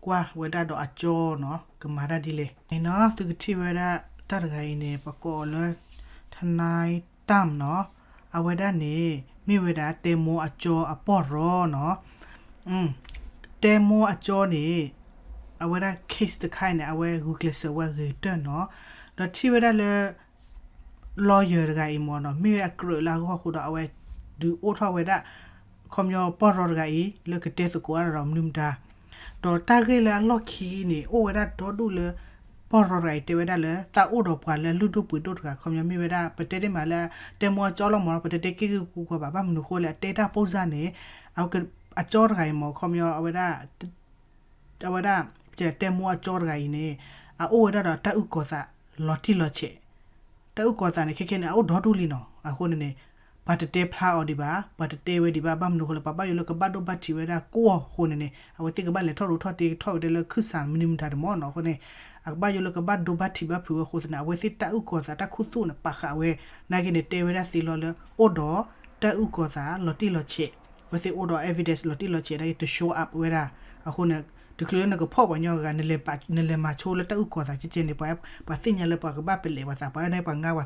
ကွၢ်ဝဲဒၣ်ဒီးအကၠီနီၤ ကမၤတၢ်ဒ်လဲၣ်နီၤ. သုကထံၣ်ဝဲဒၣ်တၢ်တဂၤအံၤန့ၣ် ပကိးအီၤလၢ ထနၢ်တၢမ်နီၤ, အဝဲဒၣ်န့ၣ် မ့ၢ်ဝဲဒၣ်တဲမိၢ်အကၠီအပီၢ်ရီနီၤ. တဲမိၢ်အကၠီန့ၣ် အဝဲဒၣ် case တခါအံၤန့ၣ် အဝဲဂုာ်ကျဲးစၢးဝဲဂ့ၤကတၢၢ်နီၤ. ဒီးထံၣ်ဝဲဒၣ်လၢ lawyer တဂၤအံၤမ့ၢ်နီၤ မ့ၢ်ဝဲအကြၢးလၢအဂီၢ်အဃိဒီး အဝဲဒုးအိၣ်ထီၣ်ဝဲဒၣ် ခီပညီပီၢ်ရီတဂၤအံၤ လၢကတဲသကိးအါဒီးမနုၤမတၤ ဒီးတၢ်ဂ့ၢ်လၢအလီၢ်ခံန့ၣ် အိၣ်ဝဲဒၣ်ဒီဒူၣ်လၢ ပီၢ်ရီတဂၤအံၤတဲဝဲဒၣ်လၢ သးအိၣ်ဒီးပှၤလၢလုၢ်ဒိၣ်ပှ့ၤဒိၣ်တဂၤ ခီပညီမ့ၢ်ဝဲဒၣ် ပတဲတ့ၢ်မးလၢ တဲမိၢ်အကၠီလီၤမ့ၢ်နီၤ ပတဲတဲက့ၢ်ဂ့ၢ်ကူကွၢ်ဘၣ် ဘၣ်မနုၤအဃိလဲၣ် အတဲတၢ်ပိၢ်စၢ်န့ၣ် အကၠီတဂၤအံၤမ့ၢ် ခီပညီအဝဲဒၣ် အဝဲဒၣ် တဲမိၢ်အကၠီတဂၤအံၤန့ၣ် အအိၣ်ဝဲဒၣ်ဒီးတၢ်အုၣ်ကီၤသးလီၤတံၢ်လီၤဆဲး, တၢ်အုၣ်ကီၤသးန့ၣ် ခဲခဲန့ၣ် အအိၣ်ဒီဒူၣ်လံနီၤ. အဃိန့ၣ်န့ၣ် ပှၤတတဲဖျါအီၤဒံးဘၣ်, ပှၤတတဲဝဲဒံးဘၣ်, ဘၣ်မနုၤအဃိလဲၣ် ပှၤဘၣ်ယိၣ်လၢကဘၣ်ဒိဘၣ်ထံးဝဲဒၣ်ကွီၢ်အဃိန့ၣ်န့ၣ် အဝဲသ့ၣ်ကဘၣ်လဲၤထီၣ်ရူးထီၣ်တ့ထီၣ်ဝဲဒၣ်လၢခုၣ်စးမနုၤမတၤတမ့ၢ်နီၤ. အဃိန့ၣ် အကဘၣ်ယိၣ်လၢကဘၣ်ဒိဘၣ်ထံးဘၣ်ဖုးဝဲအဃိသတးန့ၣ် အဝဲသ့ၣ်တၢ်အုၣ်ကီၤသးတၢ်ခူသူၣ်န့ၣ် ပာ်ဃာ်ဝဲ နာ်က့န့ၣ် တဲဝဲဒၣ်သ့လီၤလၢ အိၣ်ဒီးတၢ်အုၣ်ကီၤသးလီၤတံၢ်လီၤဆဲး, အဝဲသ့ၣ်အိၣ်ဒီး evidence လီၤတံၢ်လီၤဆဲး နာ်က့ တ show up ဝဲဒၣ်. အဃိန့ၣ် တချုးလၢနကဖီၣ်ပှၤညီဂၤ နလဲၤမၤဆိလၢတၢ်အုၣ်ကီၤသးကဲကဲန့ၣ် ပှၤသ့ၣ်ညါလၢပှၤကဘၣ်ပလဲာ်ပှၤသး ပှၤဝဲန့ၣ်ပှၤငါ ပှ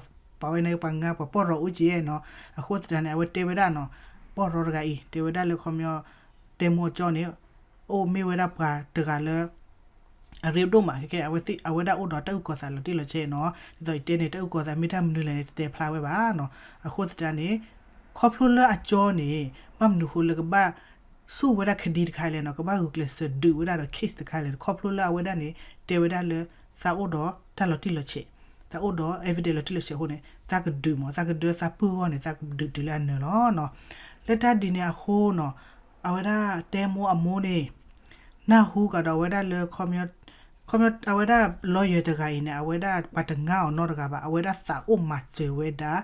ၤဝဲန့ၣ်ပှၤငါ ပှၤပီၢ်ရီအိၣ်ကဲနီၤ. အဃိသတးန့ၣ် အဝဲတဲဝဲဒၣ်နီၤ ပီၢ်ရီတဂၤအံၤ တဲဝဲဒၣ်လၢခီပညီ တဲမိၢ်အကၠီန့ၣ် အိၣ်မ့ၢ်ဝဲဒၣ်ပှၤတဂၤလၢ အရ့ဒိၣ်မး ခဲခဲ အဝဲဒၣ်အိၣ်ဒီးတၢ်အုၣ်ကီၤသးလီၤတံၢ်လီၤဆဲးနီၤ. ဒ်သိးယတဲန့ၣ် တၢ်အုၣ်ကီၤသးမ့ၢ်တၢ်မနုၤလဲၣ်န့ၣ် တတဲဖျါဝဲဘၣ်နီၤ. အဃိသတးန့ၣ် ခီဖျိလၢအကၠီန့ၣ် ဘၣ်မနုၤဃိလၢကဘၣ် ဆူၣ်ဝဲဒၣ် case တခါလဲၣ်နီၤ, ကဘၣ်ဂုာ်ကျဲးစၢးဒုးဝဲဒၣ်ဒီး case တခါလဲၣ်, ခီဖျိလၢအဝဲဒၣ်န့ၣ် တဲဝဲဒၣ်လၢ သးအိၣ်ဒီးတၢ်လီၤတံၢ်လီၤဆဲး, သးအိၣ်ဒီး evidence လီၤတံၢ်လီၤဆဲးအဃိန့ၣ် သးကဒုးမး သးကဒုးသးပုၢ်အဂီၢ်န့ၣ် သးကဒုးတုၤလၢအနၢၤလီၤနီၤ. လၢတၢ်ဒ်န့ၣ်အဃိနီၤ အဝဲဒၣ်တဲမိၢ်အမိၢ်န့ၣ် နၢ်ဟူကဒီးအဝဲဒၣ်လၢ ခီပညီ အဝဲဒၣ် lawyer တဂၤအံၤန့ၣ် အဝဲဒၣ်ပှၤတငါအီၤနီတဂၤဘၣ်, အဝဲဒၣ်သးအိၣ်မၤစၢၤဝဲဒၣ်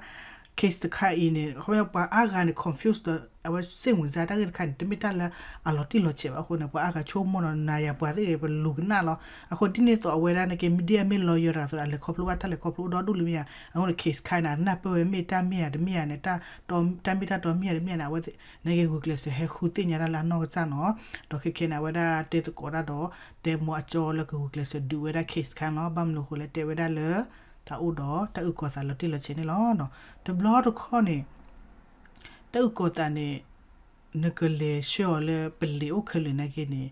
case တခါအံၤန့ၣ် ခီပညီပှၤအါဂၤန့ၣ် confuse ဒီး အဝဲစိတ်ဝင်စား တၢ်ဂ့ၢ်တခါန့ၣ် တမ့ၢ်တၢ်လၢအလီၤတံၢ်လီၤဆဲးဘၣ်အဃိန့ၣ် ပှၤအါဂၤဆိကမိၣ်နီၤ နၤယၤပှၤသ့ၣ်ဂ့ၤ ပလူၤကနၣ်လီၤ. အဃိဒ်န့ၣ်သိးအဝဲဒၣ်န့ၣ်က့ ဒ်အမ့ၢ် lawyer တဂၤအသိး အလဲၤခီဖျိဘၣ်တၢ်လဲၤခီဖျိအိၣ်ဒီဒူၣ်လံမ့ၢ်ဧါ, အဃိန့ၣ် case တခါန့ၣ် အနၢ်ပၢၢ်ဝဲမ့ၢ်တၢ်မ့ၢ်ဧါတမ့ၢ်ဧါန့ၣ် တၢ်မ့ၢ်တၢ်တီမ့ၢ်ဧါတမ့ၢ်ဧါန့ၣ် အဝဲ နာ်က့ဂုာ်ကျဲးစၢးဟဲဃုသ့ၣ်ညါတၢ်လၢအနီၢ်ကစၢ်နီၤ. ဒီးခဲခဲန့ၣ် အဝဲဒၣ်တဲသကိးတၢ်ဒီး တဲမိၢ်အကၠီလၢကဂုာ်ကျဲးစၢးဒုးဝဲဒၣ် case တခါနီၤ, ဘၣ်မနုၤအဃိလဲၣ် တဲဝဲဒၣ်လၢ သးအိၣ်ဒီးတၢ်အုၣ်ကီၤသးလီၤတံၢ်လီၤဆဲးန့ၣ်လီၤ. တဘျီတခီၣ်န့ၣ် တၢ်အုၣ်ကီၤသးန့ၣ် နကလဲၤဆှၢအီၤလၢပလံးအိၣ်ခဲလၢာ်နာ်က့န့ၣ်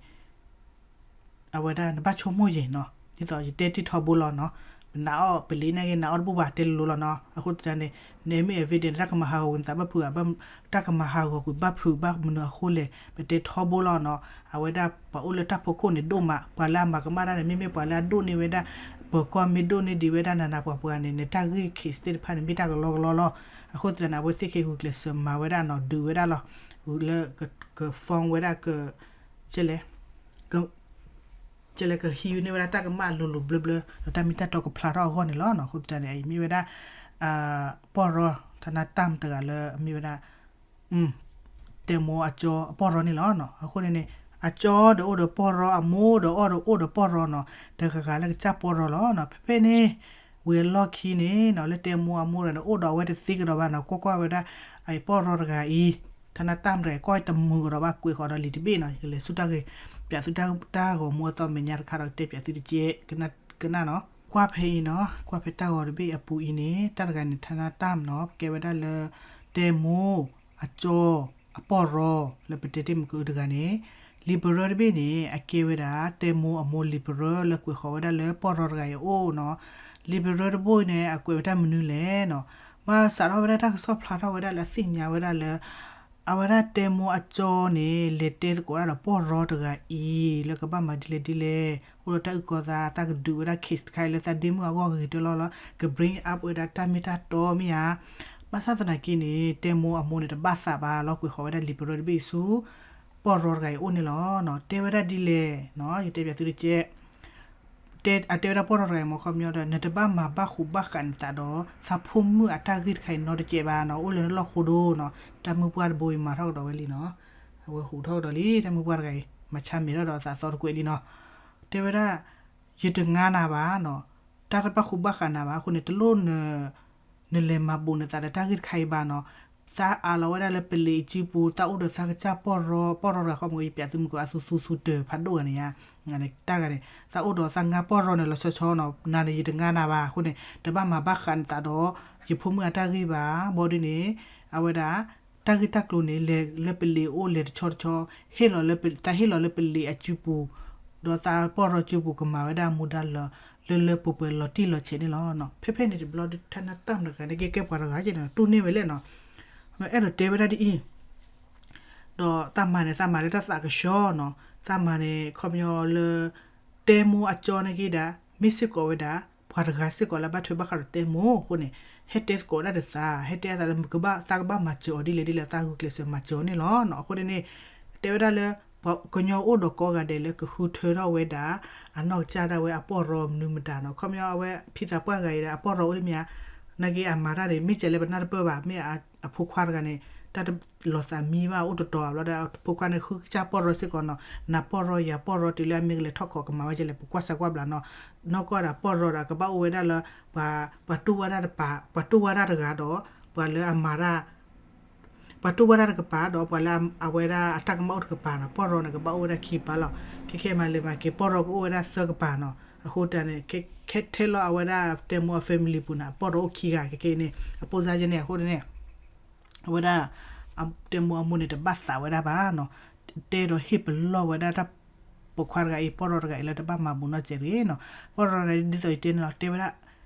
အဝဲဒၣ်နဘၣ်ဆိကမိၣ်ယဲၢ်နီၤ, ဒ်သိးယတဲတံၢ်ထီဘိလီၤနီၤ, ပနာ်အီၣ်ပလံးနာ်က့ နာ်အီၣ်တဘူၣ်ဘၣ် တဲလိၤလိၤလီၤနီၤ. အဃိသတးန့ၣ် နမ့ၢ် evidence တၢ်ကမၤဟးဂီၤကွံာ်နသးဘၣ်ဖုးဧါ, တၢ်ကမၤဟးဂီၤကွံာ်ဘၣ်ဖုးဘၣ်မနုၤအဃိလဲၣ် ပတဲထီဘိလီၤနီၤ. အဝဲဒၣ်ပှၤအိၣ်လၢတၢ်ဖီခိၣ်န့ၣ်ဒိၣ်မး, ပှၤလၢအမၤကမၣ်တၢ်န့ၣ် မ့မ့ၢ်ပှၤလၢအဒိၣ်န့ၢ်ဝဲဒၣ် ပၢၤကီၢ်မ့ၢ်ဒိၣ်န့ၢ်ဒံးဝဲဒၣ်နးနးပှၤပှၤန့ၣ် နတၢ်ဂ့ၢ် case သ့ၣ်တဖၣ်န့ၣ် မ့ၢ်တၢ်ကလီကလီလီၤ. အဃိသတးန့ၣ် အဝဲသ့ၣ်ခဲအံၤဂုာ်ကျဲးစၢးမၤဝဲဒၣ်နီၤ ဒုးဝဲဒၣ်လီၤ လၢ က form ဝဲဒၣ်က ကလဲၣ် ကဟံးန့ၢ်ဝဲဒၣ်တၢ်ကမၣ်လိၤလိၤဘျၢဘျၢ ဒီးတၢ်မ့ၢ်တၢ်တီကဖျါထီၣ်အဂီၢ်န့ၣ်လီၤ. အဃိသတးန့ၣ် အအံၤမ့ၢ်ဝဲဒၣ် ပီၢ်ရီ ထနၢ်တၢ်မတဂၤလၢအမ့ၢ်ဝဲဒၣ် တဲမိၢ်အကၠီအပီၢ်ရီန့ၣ်လီၤ. အဃိန့ၣ်န့ၣ် အကၠီဒီးအိၣ်ဒီးပီၢ်ရီ အမိၢ်ဒီးအိၣ်ဒီးပီၢ်ရီနီၤ တဂၤဂၤလၢကစၢ်ပီၢ်ရီလီၤ. ဖဲဖဲန့ၣ် ဝံၤအလီၢ်ခံန့ၣ်နီၤ လၢတဲမိၢ်အမိၢ်တဂၤန့ၣ် အိၣ်ဒီးအဝဲတသ့ကဒီးဘၣ်နီၤ ကွၢ်ကွၢ်ဝဲဒၣ် အပီၢ်ရီတဂၤအံၤ ထနၢ်တၢ်မတဂၤအံၤ ကွၢ်တမုာ်ကဒီးဘၣ် ကွဲးဃီၤဒီးလံာ်တဘ့ၣ်နီၤ ယကလဲၤဆူတၢ်ဂ့ၢ် ပၠးသုတၢ်ဂီၤမူအသီမဲာ်ညါတခါဒီး ကတဲပၠးသုတကဲး ကနၣ်နီၤ ကွၢ်ဖဲအံၤနီၤ ကွၢ်ဖဲတၢ်ဂီၤတဘ့ၣ်အပူၤအံၤန့ၣ် တၢ်တဂၤန့ၣ် ထနၢ်တၢ်မနီၤ ကဲဝဲဒၣ်လၢ တဲမိၢ် အကၠီ အပီၢ်ရီ လၢပတဲတ့ၢ်မုၢ်ကအုတဂၤန့ၣ် liberal တဘ့ၣ်န့ၣ် အကဲဝဲဒၣ် တဲမိၢ်အမိၢ် liberal လၢကွဲးဃီၤဝဲဒၣ်လၢပီၢ်ရီတဂၤအံၤအအိၣ်နီၤ liberal တဘ့ၣ်န့ၣ် အကွဲးဝဲတၢ်မနုၤလဲၣ်နီၤ ဘၣ်စးထီၣ်ဝဲဒၣ်တၢ်ကစီၣ်ဖျါထီၣ်ဝဲဒၣ်လၢအသ့ၣ်ညါဝဲဒၣ်လၢ အဝဲဒၣ်တဲမိၢ်အကၠီန့ၣ် လဲၤတဲသကိးဒၣ်ဒီးပီၢ်ရီတဂၤအံၤ လၢကဘၣ်မၤဒ်လဲၣ်ဒ်လဲၣ် အိၣ်ဒီးတၢ်အုၣ်ကီၤသး သးကဒုးဝဲဒၣ် case တခါအံၤလၢသးဒ့မုၣ်အဂီၢ်ဂ့ၤတဲလီၤလီၤ က bring up ဝဲဒၣ်တၢ်မ့ၢ်တၢ်တီမ့ၢ်ဧါ ဘၣ်ဆၣ်သနာ်က့န့ၣ် တဲမိၢ်အမိၢ်န့ၣ် တဘၣ်သးဘၣ်လီၤ ကွဲးဃီၤဝဲဒၣ် liberal တဘ့ၣ်အံၤဆူ ပီၢ်ရီတဂၤအံၤအိၣ်န့ၣ်လီၤ. တဲဝဲဒၣ်ဒ်လဲၣ် ယတဲပၠးသုတကဲး အတဲဝဲဒၣ်ပီၢ်ရီတဂၤအံၤ မ့ၢ်ခီပညီဒီး နတဘၣ်မၤဘၣ်ဃူးဘၣ်ဃးနသးဒီး သးဖိမုၣ်အတၢ်ဂ့ၢ်တခါအံၤနီတကဲးဘၣ်နီၤ အိၣ်လၢနလီၢ်ဃိဒိနီၤ တၢ်မုၢ်ပှၢ်တဘိအံၤမၤထီၣ်ကဒီးဝဲလံနီၤ အဝဲဟူးထီၣ်ကဒီးလံ တၢ်မုၢ်ပှၢ်တဂၤအံၤ မၤဆါမဲာ်ထီၣ်ဒီးအသးသီတကွဲးလံနီၤ တဲဝဲဒၣ် ယတငါနၤဘၣ်နီၤ တၢ်တဘၣ်ဃူးဘၣ်ဃးနၤဘၣ် အဃိန့ၣ် တလိၣ် နလဲၤမၤဘူးနသးဒီးတၢ်ဂ့ၢ်တခါအံၤဘၣ်နီၤ သးအးလီၤဝဲဒၣ်လၢပလံၤအစုပူၤ သးအိၣ်ဒီးသးကစၢ်ပီၢ်ရီ ပီၢ်ရီတဂၤဃီမ့ၢ် ယပၠးသုမုၢ်ကီး အသူသူသူတၢၤဖးဒိၣ်ဂၤန့ၣ်ယါ တၢ်ဂၤန့ၣ် သးအိၣ်ဒီးသးငါပီၢ်ရီန့ၣ်လီၤဆီဆီနီၤ နၤန့ၣ်ယတငါနၤဘၣ် အဃိန့ၣ် တဘၣ်မၤဘၣ်ဃးနသးဒီး ယဖိမုၣ်အတၢ်ဂ့ၢ်ဘၣ် ဘီဒ်န့ၣ် အဝဲဒၣ် တၢ်ဂ့ၢ်တၢ်ကျိၤန့ၣ် လဲၤလၢပလံၤအိၣ်လဲၤတဆီတဆီ ဟ့ၣ်လီၤလၢပ သးဟ့ၣ်လီၤလၢပလံၤအစုပူၤ ဒီးသးပီၢ်ရီစုပူၤ ကမၤဝဲဒၣ်မူဒါလၢ လၢလၢပှဲၤပှဲၤလီၤတံၢ်လီၤဆဲးန့ၣ်လီၤ. ဖဲဖဲန့ၣ်တဘျီဒုး ထနၢ်တၢ်မတဂၤန့ၣ် ကဲကဲပှၤတဂၤကဲန့ၣ် တူၢ်န့ၢ်ဝဲလဲၣ်နီၤ အဲၣ်ဒိးတဲဝဲဒၣ်ဒ်အံၤ ဒီးသးမၤန့ၣ် သးမၤလၢတၢ်သးကဆှီနီၤ သးမၤန့ၣ် ခီပညီလၢ တဲမိၢ်အကၠီန့ၣ်က့ဒၣ် မ့ၢ်စ့ၢ်ကီးဝဲဒၣ် ပှၤတဂၤစ့ၢ်ကီးလၢဘၣ်ထွဲဘၣ်ဃးဒီးတဲမိၢ်အဃိန့ၣ် ဟဲတဲသကိးဒၣ်ဒီးသး ဟဲတဲအသးလၢ သးကဘၣ်မၤစၢၤအီၤဒ်လဲၣ်ဒ်လဲၣ် သးဂုာ်ကျဲးစၢးမၤစၢၤအီၤန့ၣ်လီၤ. အဃိန့ၣ်န့ၣ် တဲဝဲဒၣ်လၢ ကညီအိၣ်ဒီးကိးဂၤဒဲးလၢကဃုထၢထီၣ်ဝဲဒၣ် အနီၢ်ကစၢ်ဒၣ်ဝဲအပီၢ်ရီမနုၤမတၤနီၤ ခီပညီအဝဲဖံသးပှၢ်ဂၤအံၤဒီး အပီၢ်ရီအိၣ်လၢမ့ၢ်ဧါ နာ်က့အမၤတၢ်န့ၣ် မ့ၢ်ကဲလၢပနၢ်တပၢၢ်ဘၣ် မ့ၢ်အဖိခွါတဂၤန့ၣ် တၢ်တလီၤသးမံဘၣ် အိၣ်တတီၤဘျီဒီး အဖိခွါန့ၣ် ဃုကစၢ်ပီၢ်ရီစ့ၢ်ကီးနီၤ နၤပီၢ်ရီယၤပီၢ်ရီတုၤလၢအမ့ၢ်ကလဲၤထီၣ်ခိးကမၤဝဲကလဲၣ် ပကွၢ်စၢၤကွၢ်ဘျးနီၤ နီၢ်ကီၢ်ဒၣ်ပီၢ်ရီဒီး ကဘၣ်အိၣ်ဝဲဒၣ်လၢ ပှၤတူၢ်ဝဲဒၣ်တပၤ ပှၤတူၢ်ဝဲဒၣ်တဂၤဒီး ပှၤလၢအမၤတၢ် ပှၤတူၢ်ဝဲဒၣ်တကပၤဒီး ပှၤလၢအဝဲဒၣ်အတၢ်ကမၣ်အိၣ်တကပၤနီၤ ပီၢ်ရီန့ၣ် ကဘၣ်အိၣ်ဝဲဒၣ်ခံကပၤလီၤ. ခဲခဲမၤလဲၤမၤက့ၤ ပီၢ်ရီကအိၣ်ဝဲဒၣ်သၢကပၤနီၤ အဃိတၢ်န့ၣ် ခဲထဲလီၤအဝဲဒၣ်တဲမိၢ်အ family ပူၤန့ၣ် ပီၢ်ရီအိၣ်ခံဂၤ ခဲခဲအံၤန့ၣ် အပိစါယဲန့ၣ် အဃိန့ၣ် အဝဲဒၣ် တဲမိၢ်အမိၢ်န့ၣ် တဘၣ်သးဝဲဒၣ်ဘၣ်နီၤ တဲဒီးဟ့ၣ်ပလီၢ်ဝဲဒၣ်တၢ် ပိာ်ခွါတဂၤအံၤ ပီၢ်ရီတဂၤအံၤလၢတဘၣ်မၤဘူးနီတစဲးတဂ့ၤနီၤ ပီၢ်ရီန့ၣ် ဒ်သိးယတဲန့ၣ်လီၤ တဲဝဲဒၣ်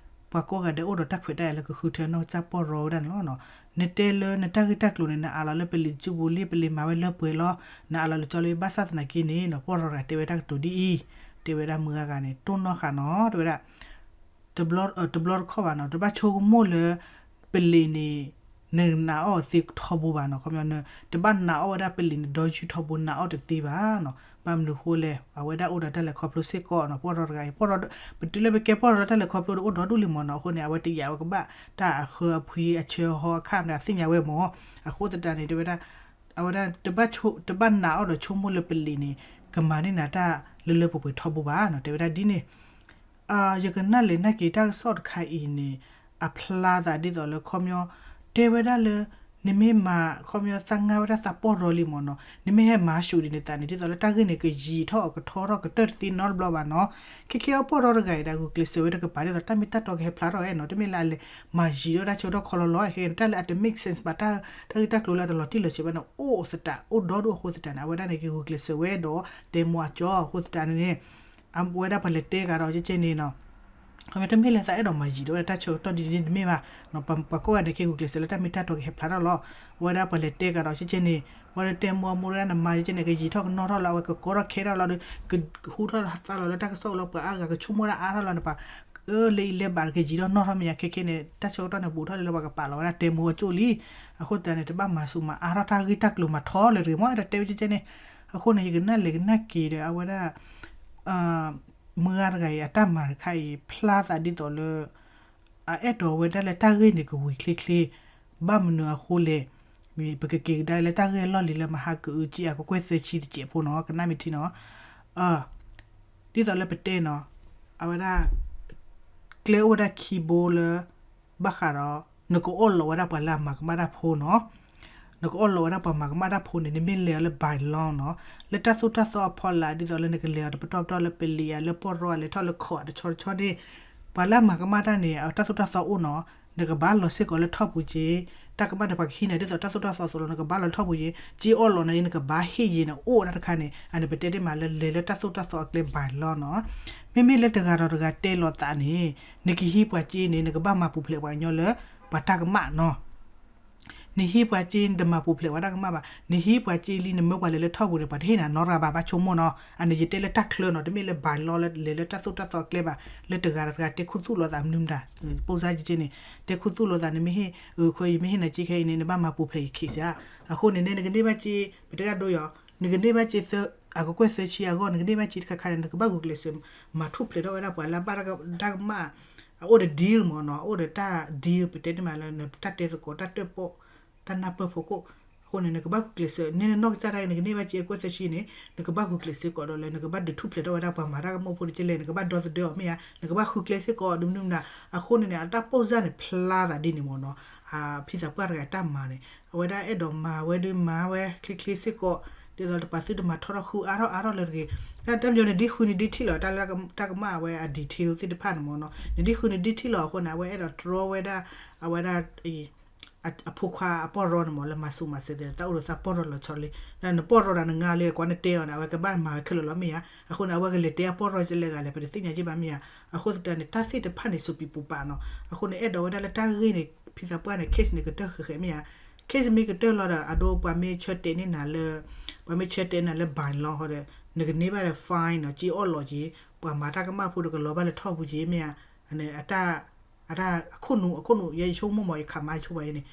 ပှၤကိးဂၤဒဲးအိၣ်ဒီးတၢ်ခွဲးတၢ်ယာ်လၢကဃုထၢနီၢ်ကစၢ်ပီၢ်ရီဝဲဒၣ်န့ၣ်လီၤ. နတဲလၢနတၢ်ဂ့ၢ်တၢ်ကျိၤန့ၣ် နအးလီၤလၢပလံၤစုပူၤလံ ပလံၤမၤဝဲလၢပှဲၤလီၤ နအးလီၤလၢကၠီလၢဘၣ်ဆၣ်သနာ်က့န့ၣ်နီၤ ပီၢ်ရီတဂၤတဲဝဲတၢ်ကတိၤဒ်အံၤ တဲဝဲဒၣ်မုၢ်ဂၤဂၤန့ၣ် တိၢ်နီၣ်ဃာ်နီၤ တဲဝဲဒၣ် တဘျီတခီၣ်ဘၣ်နီၤ တဘၣ်ဆိကမိၣ်လၢ ပလံၤန့ၣ် နနာ်အီၣ်သ့ထီဘိဘၣ်နီၤ ခီပညီ တဘၣ်နာ်အီၣ်ဝဲဒၣ်ပလံၤန့ၣ် ဒီယုၢ်ထီဘိ နာ်အီၣ်တသ့ဘၣ်နီၤ ဘၣ်မနုၤဃိလဲၣ် အဝဲဒၣ်အိၣ်ဒီးတၢ်လဲၤခီဖျိစ့ၢ်ကီးနီၤ ပီၢ်ရီတဂၤအံၤ ပီၢ်ရီ ပတုၤလၢပကဲပီၢ်ရီလၢတၢ်လဲၤခီဖျိဒီးအိၣ်ဒီဒူၣ်လံမ့ၢ်နီၤ အဃိန့ၣ် အဝဲတယာ်ဝဲကဘၣ်တၢ်အဃၢအဖှံအဆၢဟီအခါန့ၣ် အသ့ၣ်ညါဝဲမ့ၢ် အဃိသတးန့ၣ် တဲဝဲဒၣ် အဝဲဒၣ် တဘၣ်နာ်အီၣ်ဒီးဆိကမိၣ်လၢပလံၤန့ၣ် ကမၤန့ၢ်နၤတၢ်လၢလၢပှဲၤပှဲၤထီဘိဘၣ်နီၤ တဲဝဲဒၣ်ဒ်န့ၣ် ယကနၣ်လဲၣ်နာ်က့ၤတၢ်ကစီၣ်တခါအံၤန့ၣ် အဖျါသးဒ်သိးလၢခီပညီ တဲဝဲဒၣ်လၢ နမ့ၢ်မၤ ခီပညီသးငါဝဲဒၣ်သးပီၢ်ရီလံမ့ၢ်နီၤ နမ့ၢ်ဟဲမၤဆူၣ်ဒ်န့ၣ်သးန့ၣ် ဒ်သိးလၢတၢ်ဂ့ၢ်န့ၣ် ကယံာ်ထီၣ်အကထီထီၣ်ကတၢၢ်တသ့နီတဘျီဘၣ်နီၤ ခဲခဲအီၤပီၢ်ရီတဂၤအံၤဒၣ် ဂုာ်ကျဲးစၢးဝဲတကပၤဒ်သိး တၢ်မ့ၢ်တၢ်တီကဟဲဖျါထီၣ်ဝဲနီၤ တမ့ၢ်လၢအလဲၤမၤယံာ်ဒီးတၢ်ဆၢကတီၢ်ခီလီၤလီၤ ခဲခဲန့ၣ် တၢ်လၢအတ make sense ဘၣ် တၢ်ဂ့ၢ်တၢ်ကျိၤလၢအတလီၤတံၢ်လီၤဆဲးဘၣ်န့ၣ် အိၣ်သတး အိၣ်ဒီဒူၣ်အဃိသတးန့ၣ် အဝဲဒၣ်န့ၣ် ကဂုာ်ကျဲးစၢးဝဲဒီး တဲမိၢ်အကၠီအဃိသတးန့ၣ်န့ၣ် အဝဲဒၣ်ပှၤလဲၤတဲကဒီးကဲကဲန့ၣ်နီၤ ခီပညီတမ့ၢ်လၢသးအဲၣ်ဒိးမၤယံာ်ဒီးဝဲဒၣ်တၢ်ဆၢကတီၢ်ဒ်န့ၣ်တမ့ၢ်ဘၣ် ပှၤကိးဂၤန့ၣ် ကဂုာ်ကျဲးစၢးလၢတၢ်မ့ၢ်တၢ်တီကဟဲဖျါထီၣ်လီၤ အဝဲဒၣ်ပှၤလဲၤတဲကဒီးကဲကဲန့ၣ် အဝဲဒၣ်တဲမိၢ်အမိၢ်ဝဲဒၣ်နမၤကဲကဲန့ၣ် ကယံာ်ထီၣ်ကနီၣ်ထီၣ်လၢအဝဲကကီထီၣ်ခဲထီၣ်လီၤဒီး ကဟူထီၣ်သးလီၤလၢတၢ်ကစီၣ်လီၤ ပှၤအါဂၤကဆိကမိၣ်ဒၣ်အါထီၣ်လီၤန့ၣ် ပှၤ အၢ လၢအံၤလဲၤဘၣ်တကယံာ်ထီၣ်နီၢ်ထီၣ်မ့ၢ်ယါ ခဲခဲန့ၣ် တၢ်ဆၢကတီၢ်န့ၣ်ဘူးထီၣ်လၢပှၤကပာ်လီၤဝဲဒၣ်တဲမိၢ်အကၠိၣ်လံ. အဃိသတးန့ၣ် တဘၣ်မၤဆူၣ်မၤအါထီၣ်တၢ်ဂ့ၢ်တၢ်ကျိၤမၤထီလၢၤတဂ့ၤ မ့ၢ်အဲၣ်ဒိးတဲဝဲကဲကဲန့ၣ်. အဃိန့ၣ် ယကနၣ်လဲၤကနၣ်က့ၤဒီး အဝဲဒၣ် မုၢ်ဂၤတဂၤအံၤ အတၢ်မၤတခါအံၤ ဖျါသးဒ်သိးလၢ အအဲၣ်ဒိးဝဲဒၣ်လၢတၢ်ဂ့ၢ်န့ၣ်ကဝံၤချ့ချ့, ဘၣ်မနုၤအဃိလဲၣ်. ပကက့ၤကဒါလၢတၢ်ဂ့ၢ်အလီၢ်လံၤလၢမဟါကအုကၠံအကကွဲၢ်သၢဆံတစဲးဖိနီၤ ကနၣ်မ့ၢ်ထံနီၤ. ဒ်သိးလၢပတဲနီၤ, အဝဲဒၣ် ကျဲအိၣ်ဝဲဒၣ်ခံဘိလၢ ဘၣ်ဃးဒီး နကအီၣ်လီးဝဲဒၣ်ပှၤလၢအမၤကမၣ်တၢ်ဖိနီၤ. နကအီၣ်လီးဝဲဒၣ်ပှၤမၤကမၣ်တၢ်ဖိန့ၣ် နမ့ၢ်လဲၤအီၤလၢ by law နီၤ, လၢတၢ်သိၣ်တၢ်သီအဖီလာ် ဒ်သိးလၢနကလဲၤအီၤတပတီၢ်ပတီၢ်လၢပလံၤဧါ လၢပီၢ်ရီဧါ လဲၤထီၣ်လၢခီးတဆီတဆီန့ၣ်, ပှၤလၢအမၤကမၣ်တၢ်န့ၣ် အတၢ်သိၣ်တၢ်သီအိၣ်နီၤ, နကဘၣ်လီၤစ့ၢ်ကီးလၢထီၣ်ပူၤက့ၤ, တၢ်ကမၣ်န့ၣ် ပှၤကဟံးန့ၢ်ဒ်သိးတၢ်သိၣ်တၢ်သီအသိးလီၤ, နကဘၣ်လီၤလၢထီၣ်ပူၤက့ၤ, က့အီၣ်လီးန့ၣ် နကဘၣ်ဟ့ၣ်ယ့ၤန့ၣ် အိၣ်ဝဲဒၣ်တခါန့ၣ် အန့ၣ်ပတဲတ့ၢ်မးလၢလဲၤလၢတၢ်သိၣ်တၢ်သီအကျဲ by law နီၤ. မ့မ့ၢ်လၢတဂၤဒီးတဂၤတဲလိာ်သးန့ၣ်, နကဟံးပှၤစ့န့ၣ် နကဘၣ်မၤပူၤဖျဲးပှၤကညီလၢ ပှၤတၢ်ကမၣ်နီၤ. နဟံးပှၤစ့ နတမၤပူၤဖျဲးပှၤတၢ်ကမၣ်ဘၣ်, နဟံးပှၤစ့လံ နမၢပှၤလဲၤလၢထီၣ်ပူၤန့ၣ် ပှၤတဟ့ၣ်နၤနီတဂၤဘၣ် ဘၣ်ဆိကမိၣ်နီၤ. အန့ၣ်ယတဲလၢတၢ်ချၢနီၤ, တမ့ၢ်လၢ by law လၢလဲၤလၢတၢ်သိၣ်တၢ်သီအကျဲဘၣ်, လၢတဂၤဒီးတဂၤတဲခူသူၣ်လိာ်သးမနုၤမတၤ, ပိစါက့န့ၣ်, တဲခူသူၣ်လိာ်သး နမ့ၢ်ဟ့ၣ် အဃိယမ့ၢ်ဟ့ၣ်နၤစ့ခဲအံၤန့ၣ် နဘၣ်မၤပူၤဖျဲးယ case ဧါ. အဃိန့ၣ်န့ၣ် နကန့ၢ်ဘၣ်စ့ ပတဲတၢ်ဒိယီၤ, နကန့ၢ်ဘၣ်စ့ အကကွဲၢ်သၢဆံအဂီၢ် နကန့ၢ်ဘၣ်စ့တခါခါန့ၣ် နကဘၣ်ဂုာ်ကျဲးစၢး မၤထူၣ်ဖျဲးထီၣ်ဝဲဒၣ်ပှၤလၢအဘၣ်တၢ်ကမၣ်, အအိၣ်ဒီး deal မ့ၢ်နီၤ, အအိၣ်ဒီးတၢ် deal ပတဲတ့ၢ်မးလၢနတၢ်တဲသကိး တၢ်တၢၣ်ပီၣ် တၢ်နၢ်ပၢၢ်ဖိခိၣ်. အဃိန့ၣ် နကဘၣ်ဂုာ်ကျဲးစၢး နဲနနီၢ်ကစၢ်ဒၣ်အံၤ နကန့ၢ်ဘၣ်စ့အကကွဲၢ်သၢဆံန့ၣ် နကဘၣ်ဂုာ်ကျဲးစၢးစ့ၢ်ကီးဒီးလၢ နကဘၣ်ဒုးထူၣ်ဖျဲးထီၣ်ဝဲဒၣ်ပှၤမၤတၢ်ကမၣ်ဖိတကဲလဲၣ်, နကဘၣ်ဒီသဒၢအီၤမ့ၢ်ဧါ, နကဘၣ်ဃုကျဲစ့ၢ်ကီးဒီးမနုၤမနုၤ. အဃိန့ၣ်န့ၣ် အတၢ်ပိၢ်စၢ်န့ၣ် ဖျါသးဒ်န့ၣ်မ့ၢ်နီၤ, ဖံသးပှၢ်တဂၤအတၢ်မၤန့ၣ် အဝဲဒၣ်အဲၣ်ဒိးမၤဝဲဒုးမၤဝဲချ့ချ့စ့ၢ်ကီး, ဒ်သိးပှၤသုတမၤထီထီၣ်ဃုအါထီၣ်အါထီၣ်လၢၤတဂ့ၤ. တၢ်တမံၤန့ၣ် ဒ်ဃုန့ၣ်ဒ်ထံၣ်လီၤ တၢ်လၢတၢ်ကမၣ်အဝဲအ detail သ့ၣ်တဖၣ်န့ၣ်မ့ၢ်နီၤ, နဒ်ဃုန့ၣ်ဒ်ထံၣ်လီၤအဃိန့ၣ် အဝဲအဲၣ်ဒိးတြီဝဲဒၣ် အဝဲဒၣ် အဖိခွါအပီၢ်ရီန့ၣ်မ့ၢ် လၢမၤဆူၣ်မၤစၢၤသ့ၣ် တၢ်အိၣ်ဒီးသးပီၢ်ရီလီၤဆီလံ. နပီၢ်ရီဒီးနငါလံ ကွၢ်နတဲအီၤန့ၣ် အဝဲကဘၣ်မၤဝဲခဲလၢာ်လီၤမ့ၢ်ဧါ. အဃိန့ၣ် အဝဲကလဲၤတဲအပီၢ်ရီကလဲၣ်ဂၤလဲၣ် ပတသ့ၣ်ညါက့ဘၣ်မ့ၢ်ဧါ. အဃိသတးန့ၣ် တၢ်သ့ၣ်တဖၣ်န့ၣ် စူးပံးပူၤပာ်နီၤ. အဃိန့ၣ် အဲၣ်ဒိးဝဲဒၣ်လၢတၢ်ဂ့ၢ်န့ၣ် ဖံသးပှၢ်န့ၣ် case န့ၣ် ကတၢၢ်ဃဲးဃဲးမ့ၢ်ဧါ. case မ့ၢ်ကတၢၢ်လီၤဒီး အဒိပှၤမ့ၢ်ဆၢတဲာ်န့ၢ်နၤလၢ ပှၤမ့ၢ်ဆၢတဲာ်နၤလၢ by law ဟီဒီး နကန့ၢ်ဘၣ်ဒီး fine နီၤ, က့အီၣ်လီၤက့ၤ, ပှၤမၤတၢ်ကမၣ်ဖိဒီးကလီၤဘၣ်လၢထီၣ်ပူၤက့ၤ မ့ၢ်ဧါ. အတၢ် အတၢ်အခိၣ်နူာ် အခိၣ်နူာ် ယဲယဆိကမိၣ်မ့ၢ် ယခးမါယဆိကမိၣ်အံၤန့ၣ်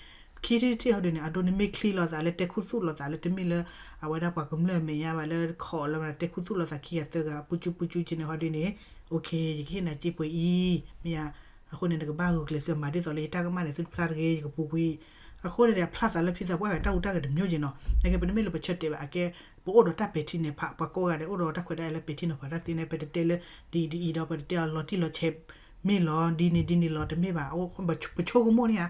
ခံထံၣ်တထံၣ်ဟီဒုန့ၣ် အဒိနမ့ၢ်ချံလီၤသးလၢတဲခူသူၣ်လိာ်သးလၢတမ့ၢ်လၢ အဝဲဒၣ်ပှၤကမျၢၢ်မဲာ်ညါဘၣ်လၢခီၣ်လၢတဲခူသူၣ်လိာ်သးခံဂၤသၢဂၤ ပူၤကၠူပူၤကၠူက့န့ၣ်ဟီဒုန့ၣ် okay ယကဟ့ၣ်နၤစ့ပှဲၤအံၤ မ့ၢ်ဧါ. အဃိန့ၣ် နကဘၣ်ဂုာ်ကျဲးစၢးမၤဒ်သိးလၢယတၢ်ကမၣ်န့ၣ် သုတဖျါတဂ့ၤ ယကပူၤကွံာ်. အဃိန့ၣ်ဒီး အဖျါသးလၢဖံသးပှၢ်ဂၤတၢ်ဟူးတၢ်ဂဲၤတမျိုးက့ၤနီၤ. နကပတမ့ၢ်လၢပဆၢတဲာ်ဘၣ် အကဲ ပအိၣ်ဒီးတၢ်ပဲာ်ထံနီၤဖး ပှၤကိးဂၤဒဲးအိၣ်ဒီးတၢ်ခွဲးတၢ်ယာ်လၢပဲာ်ထံနီၤဖးတၢ်သ့န့ၣ် ပတတဲလၢ ဒ်အံၤဒ်အံၤဒီး ပတတဲအီၤလီၤတံၢ်လီၤဆဲးမ့ၢ်လီၤ ဒ်န့ၣ်ဒ်န့ၣ်လီၤ တမ့ၢ်ဘၣ်. ပဆိကမိၣ်န့ၣ်ဧါ,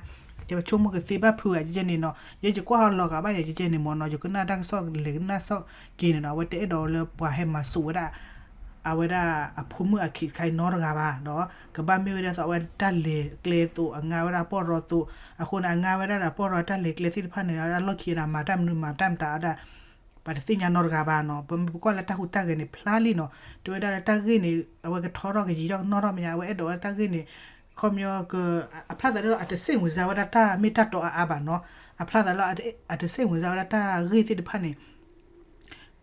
ကဲပဆိကမိၣ်ကသ့ဘၣ်ဖုးဂၤကဲကဲန့ၣ်နီၤ. ယဲယကွၢ်ဟီလီၤဂာ်ဘၣ်ယဲကဲကဲန့ၣ်မ့ၢ်နီၤ ယကနၣ်တၢ်ကစီၣ်လဲၤကနၣ်ကစီၣ်က့ၤန့ၣ်နီၤ အဝဲတအဲၣ်ဒိးလၢပှၤဟဲမၤစိာ်ဝဲဒၣ် အဝဲဒၣ်အဖိမုၣ်အ case ခါအံၤနီတဂၤဘၣ်ဒီး ကဘၣ်မ့ၢ်ဝဲဒၣ်သိးအဝဲတၢ်လဲၤကျဲအသိး အငါဝဲဒၣ်ပီၢ်ရီအသိး အဃိန့ၣ် အငါဝဲဒၣ်ဒီးပီၢ်ရီတၢ်လဲၤကျဲသ့ၣ်တဖၣ်န့ၣ် အလီၢ်ခံန့ၣ် မၤတၢ်မနုၤမၤတၢ်မတၤအဒၣ် ပှၤတသ့ၣ်ညါနီတဂၤဘၣ်နီၤ. ပမ့ၢ်ပကွၢ်လၢတၢ်ဟူးတၢ်ဂဲၤန့ၣ် ဖျါလံနီၤ. တဲဝဲဒၣ်လၢတၢ်ဂ့ၢ်န့ၣ် အဝဲကထီထီၣ်ကယံာ်ထီၣ်ကနီၣ်ထီၣ်မ့ၢ်ဧါ, အဝဲအဲၣ်ဒိးဝဲတၢ်ဂ့ၢ်န့ၣ် ခီပညီက အဖျါသးလၢအတစိတ်ဝင်စားဝဲဒၣ်တၢ်မ့ၢ်တၢ်တီအါအါဘၣ်နီၤ. အဖျါသးလၢအတစိတ်ဝင်စားဝဲဒၣ်တၢ်ဂ့ၢ်သ့ၣ်တဖၣ်န့ၣ်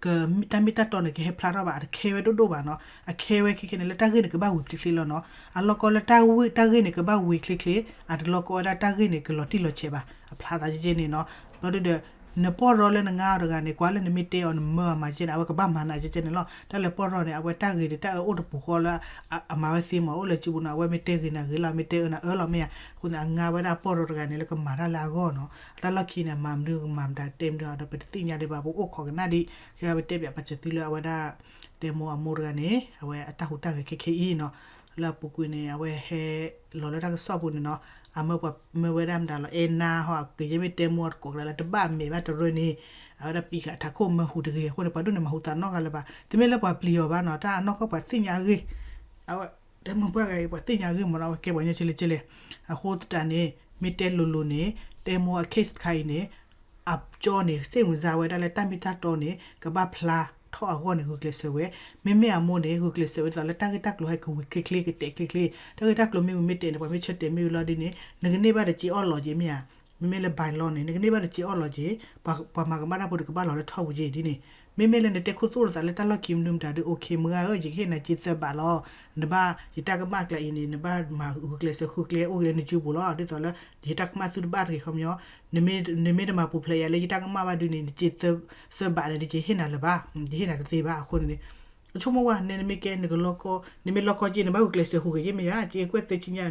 တၢ်မ့ၢ်တၢ်တီန့ၣ် ကဟဲဖျါထီၣ်ဘၣ် အတခဲဝဲဒိၣ်ဒိၣ်ဘၣ်နီၤ. အခဲဝဲခဲခဲန့ၣ် လၢတၢ်ဂ့ၢ်န့ၣ် ကဘၣ်ဝံၤချ့ချ့လီၤနီၤ. အလီၢ်ကီလၢတၢ်ဂ့ၢ်န့ၣ် ကဘၣ်ဝံၤချ့ချ့, အတလီၢ်ကီဝဲဒၣ်တၢ်ဂ့ၢ်န့ၣ် ကလီၤတံၢ်လီၤဆဲးဘၣ်. အဖျါသးကဲကဲန့ၣ်နီၤ. ဘျီဒုဒီး နပီၢ်ရီလၢနငါအီၤတဂၤန့ၣ် ကွၢ်လၢနမ့ၢ်တဲအီၤ နမၢအမၤကဲန့ၣ် အဝဲကဘၣ်မၤနၤကဲကဲန့ၣ်လီၤ. တၢ်လၢပီၢ်ရီန့ၣ် အဝဲတၢ်ဂ့ၤဒီးတၢ်အၢအိၣ်တပူၤဃီလၢ အမၤဝဲသ့မ့ၢ် အိၣ်လၢစုပူၤန့ၣ် အဝဲမ့ၢ်တဲဂ့ၤနၤဂ့ၤလီၤ မ့ၢ်တဲအၢနၤအၢလီၤမ့ၢ်ဧါ. အဃိန့ၣ် အငါဝဲဒၣ်ပီၢ်ရီတဂၤန့ၣ် လၢကမၤတၢ်လၢအဂီၢ်နီၤ. တၢ်လီၢ်ခံန့ၣ် အမၤမနုၤကမၤမတၤတဲမနုၤဒီး ပတသ့ၣ်ညါဒံးဘၣ် ပအိၣ်ခိးကနၣ်ဒံး ခဲအံၤပတဲပၠးပာ်စၢၤသုလၢအဝဲဒၣ် တဲမိၢ်အမိၢ်တဂၤန့ၣ် အဝဲအတၢ်ဟူးတၢ်ဂဲၤခဲခဲအံၤနီၤ. လၢအပူၤကွံာ်န့ၣ် အဝဲဟဲလီၤလၢတၢ်ကစီၣ်ပူၤန့ၣ်နီၤ. အမၢပှၤမၢဝဲဒၣ်မတၤလီၤ အဲၣ်နါဟီ ကယဲၢ်မ့ၢ်တဲမိၢ်တကိးကဒါလၢတဘၣ်မဲာ်ဘၣ်တရၢန့ၣ် အဝဲဒၣ်ပံးဃာ်ထးခိၣ်မၢဟူးတဂ့ၤအဃိန့ၣ် ပှၤဒိၣ်န့ၣ်မၤဟူးသးနီၢ်ဂၤလၢၤဘၣ်. တမ့ၢ်လၢပှၤပျံၤအီၤဘၣ်နီၤ တၢ်အနီၢ်ကီၢ်ပှၤသ့ၣ်ညါအဂ့ၢ် အဝဲ တဲမိၢ်ပှၢ်ဂၤအံၤ ပှၤသ့ၣ်ညါအဂ့ၢ်မ့ၢ်နီၤ အဝဲကဲပှၤကညီချ့လၢချ့လဲၣ်. အဃိသတးန့ၣ် မ့ၢ်တဲလိၤလိၤန့ၣ် တဲမိၢ်အ case တခါအံၤန့ၣ် အကၠီန့ၣ် စိတ်ဝင်စားဝဲဒၣ်လၢတၢ်မ့ၢ်တၢ်တီန့ၣ် ကဘၣ်ဖျါထီၣ်အဂီၢ်န့ၣ် ဂုာ်ကျဲးစၢးဝဲ. မ့မ့ၢ်အမိၢ်န့ၣ် ဂုာ်ကျဲးစၢးဝဲဒ်သိးလၢတၢ်ဂ့ၢ်တၢ်ကျိၤဟဲကဝံၤချ့ချ့ ကတဲာ်ချ့ချ့ တၢ်ဂ့ၢ်တၢ်ကျိၤမ့ၢ်ဝံၤမ့ၢ်တဲာ်န့ၣ် ပှၤမ့ၢ်ဆၢတဲာ်မ့ၢ်ဝံၤလီၤဒ်န့ၣ် နကန့ၢ်ဘၣ်ဒီးက့အီၣ်လီၤက့မ့ၢ်ဧါ. မ့မ့ၢ်လၢ by law န့ၣ် နကန့ၢ်ဘၣ်ဒီးက့အီၣ်လီၤက့ ပှၤမၤကမၣ်တၢ်ဖိဒီးကဘၣ်လီၤလၢထီၣ်ပူၤက့ဒ်န့ၣ် မ့မ့ၢ်လၢနတဲခူသူၣ်လိာ်သးလၢတၢ်လီၢ်ခံမနုၤမတၤဒီး okay မုၢ်ဂၤဧၢ ယကဟ့ၣ်နၤစ့သၢဘးလီၤ. နဘၣ် ယတၢ်ကမၣ်ကျါအံၤန့ၣ် နဘၣ်မၤဂုာ်ကျဲးစၢးဃုကျဲအိၣ်က့ၤလၢနစုပူၤလီၤ. ဒ်သိးလၢ ယတၢ်ကမၣ်သုတဘၣ်တဂ့ၤခီပညီ, နမ့ၢ်တမၤပူၤဖျဲးယၤလၢယတၢ်ကမၣ်ဘၣ်ဒုန့ၣ် နစ့သၢဘးန့ၣ် ယဟ့ၣ်နၤလၢၤဘၣ်, ယဟ့ၣ်နၤတသ့ဘၣ်အဃိန့ၣ် ဆိကမိၣ်ဝဲ နမ့ၢ်ကဲ နကလီကီ, နမ့ၢ်လီကီက့ နဘၣ်ဂုာ်ကျဲးစၢးဟူးဂဲၤက့ မ့ၢ်ဧါ, က့ကွဲၢ်သၢဆံညါ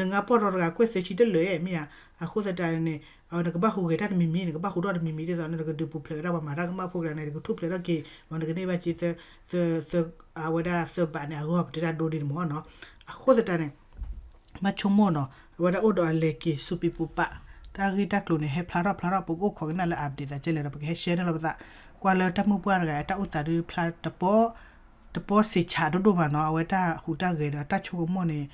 နငါပီၢ်ရီတဂၤကွဲၢ်သၢဆံတလၢာ် မ့ၢ်ဧါ, အဃိသတးန့ၣ် နကဘၣ်ဟူးဂဲၤတၢ်တမံၤမံၤ နကဘၣ်ဟူးထီၣ်တမံၤမံၤ ဒ်သိးလၢနကဒုးပူၤဖျဲးဝဲဒၣ် ပှၤမၤတၢ်ကမၣ်ဖိကျါန့ၣ် နကထူၣ်ဖျဲးထီၣ်က့ၤ နကန့ၢ်ဘၣ်က့ အဝဲဒၣ်သၢဘးန့ၣ် အဂီၢ်ပတဲတၢ်ဒိဒ်န့ၣ်မ့ၢ်နီၤ, အဃိသတးန့ၣ် ဘၣ်ဆိကမိၣ်နီၤ, အဝဲဒၣ်အိၣ်ဒီးအလဲၤက့ၤ စူးပံးပူးပာ် တၢ်ဂ့ၢ်တၢ်ကျိၤန့ၣ် ဟဲဖျါထီၣ်ဖျါထီၣ် ပကအိၣ်ခိးကနၣ်လၢ update သးကဲလဲၣ်ဒီး ပကဟဲ share န့ၢ်လီၤပသး, ကွၢ်လၢတၢ်မုၢ်ပှၢ်တဂၤ တၢ်အိၣ်သးဒုးဖျါတပီၢ် တပီၢ်စံးဆးဒိၣ်ဒိၣ်မးနီၤ, အဝဲတၢ်ဟူးတၢ်ဂဲၤဒီးတၢ်ဆိကမိၣ်န့ၣ်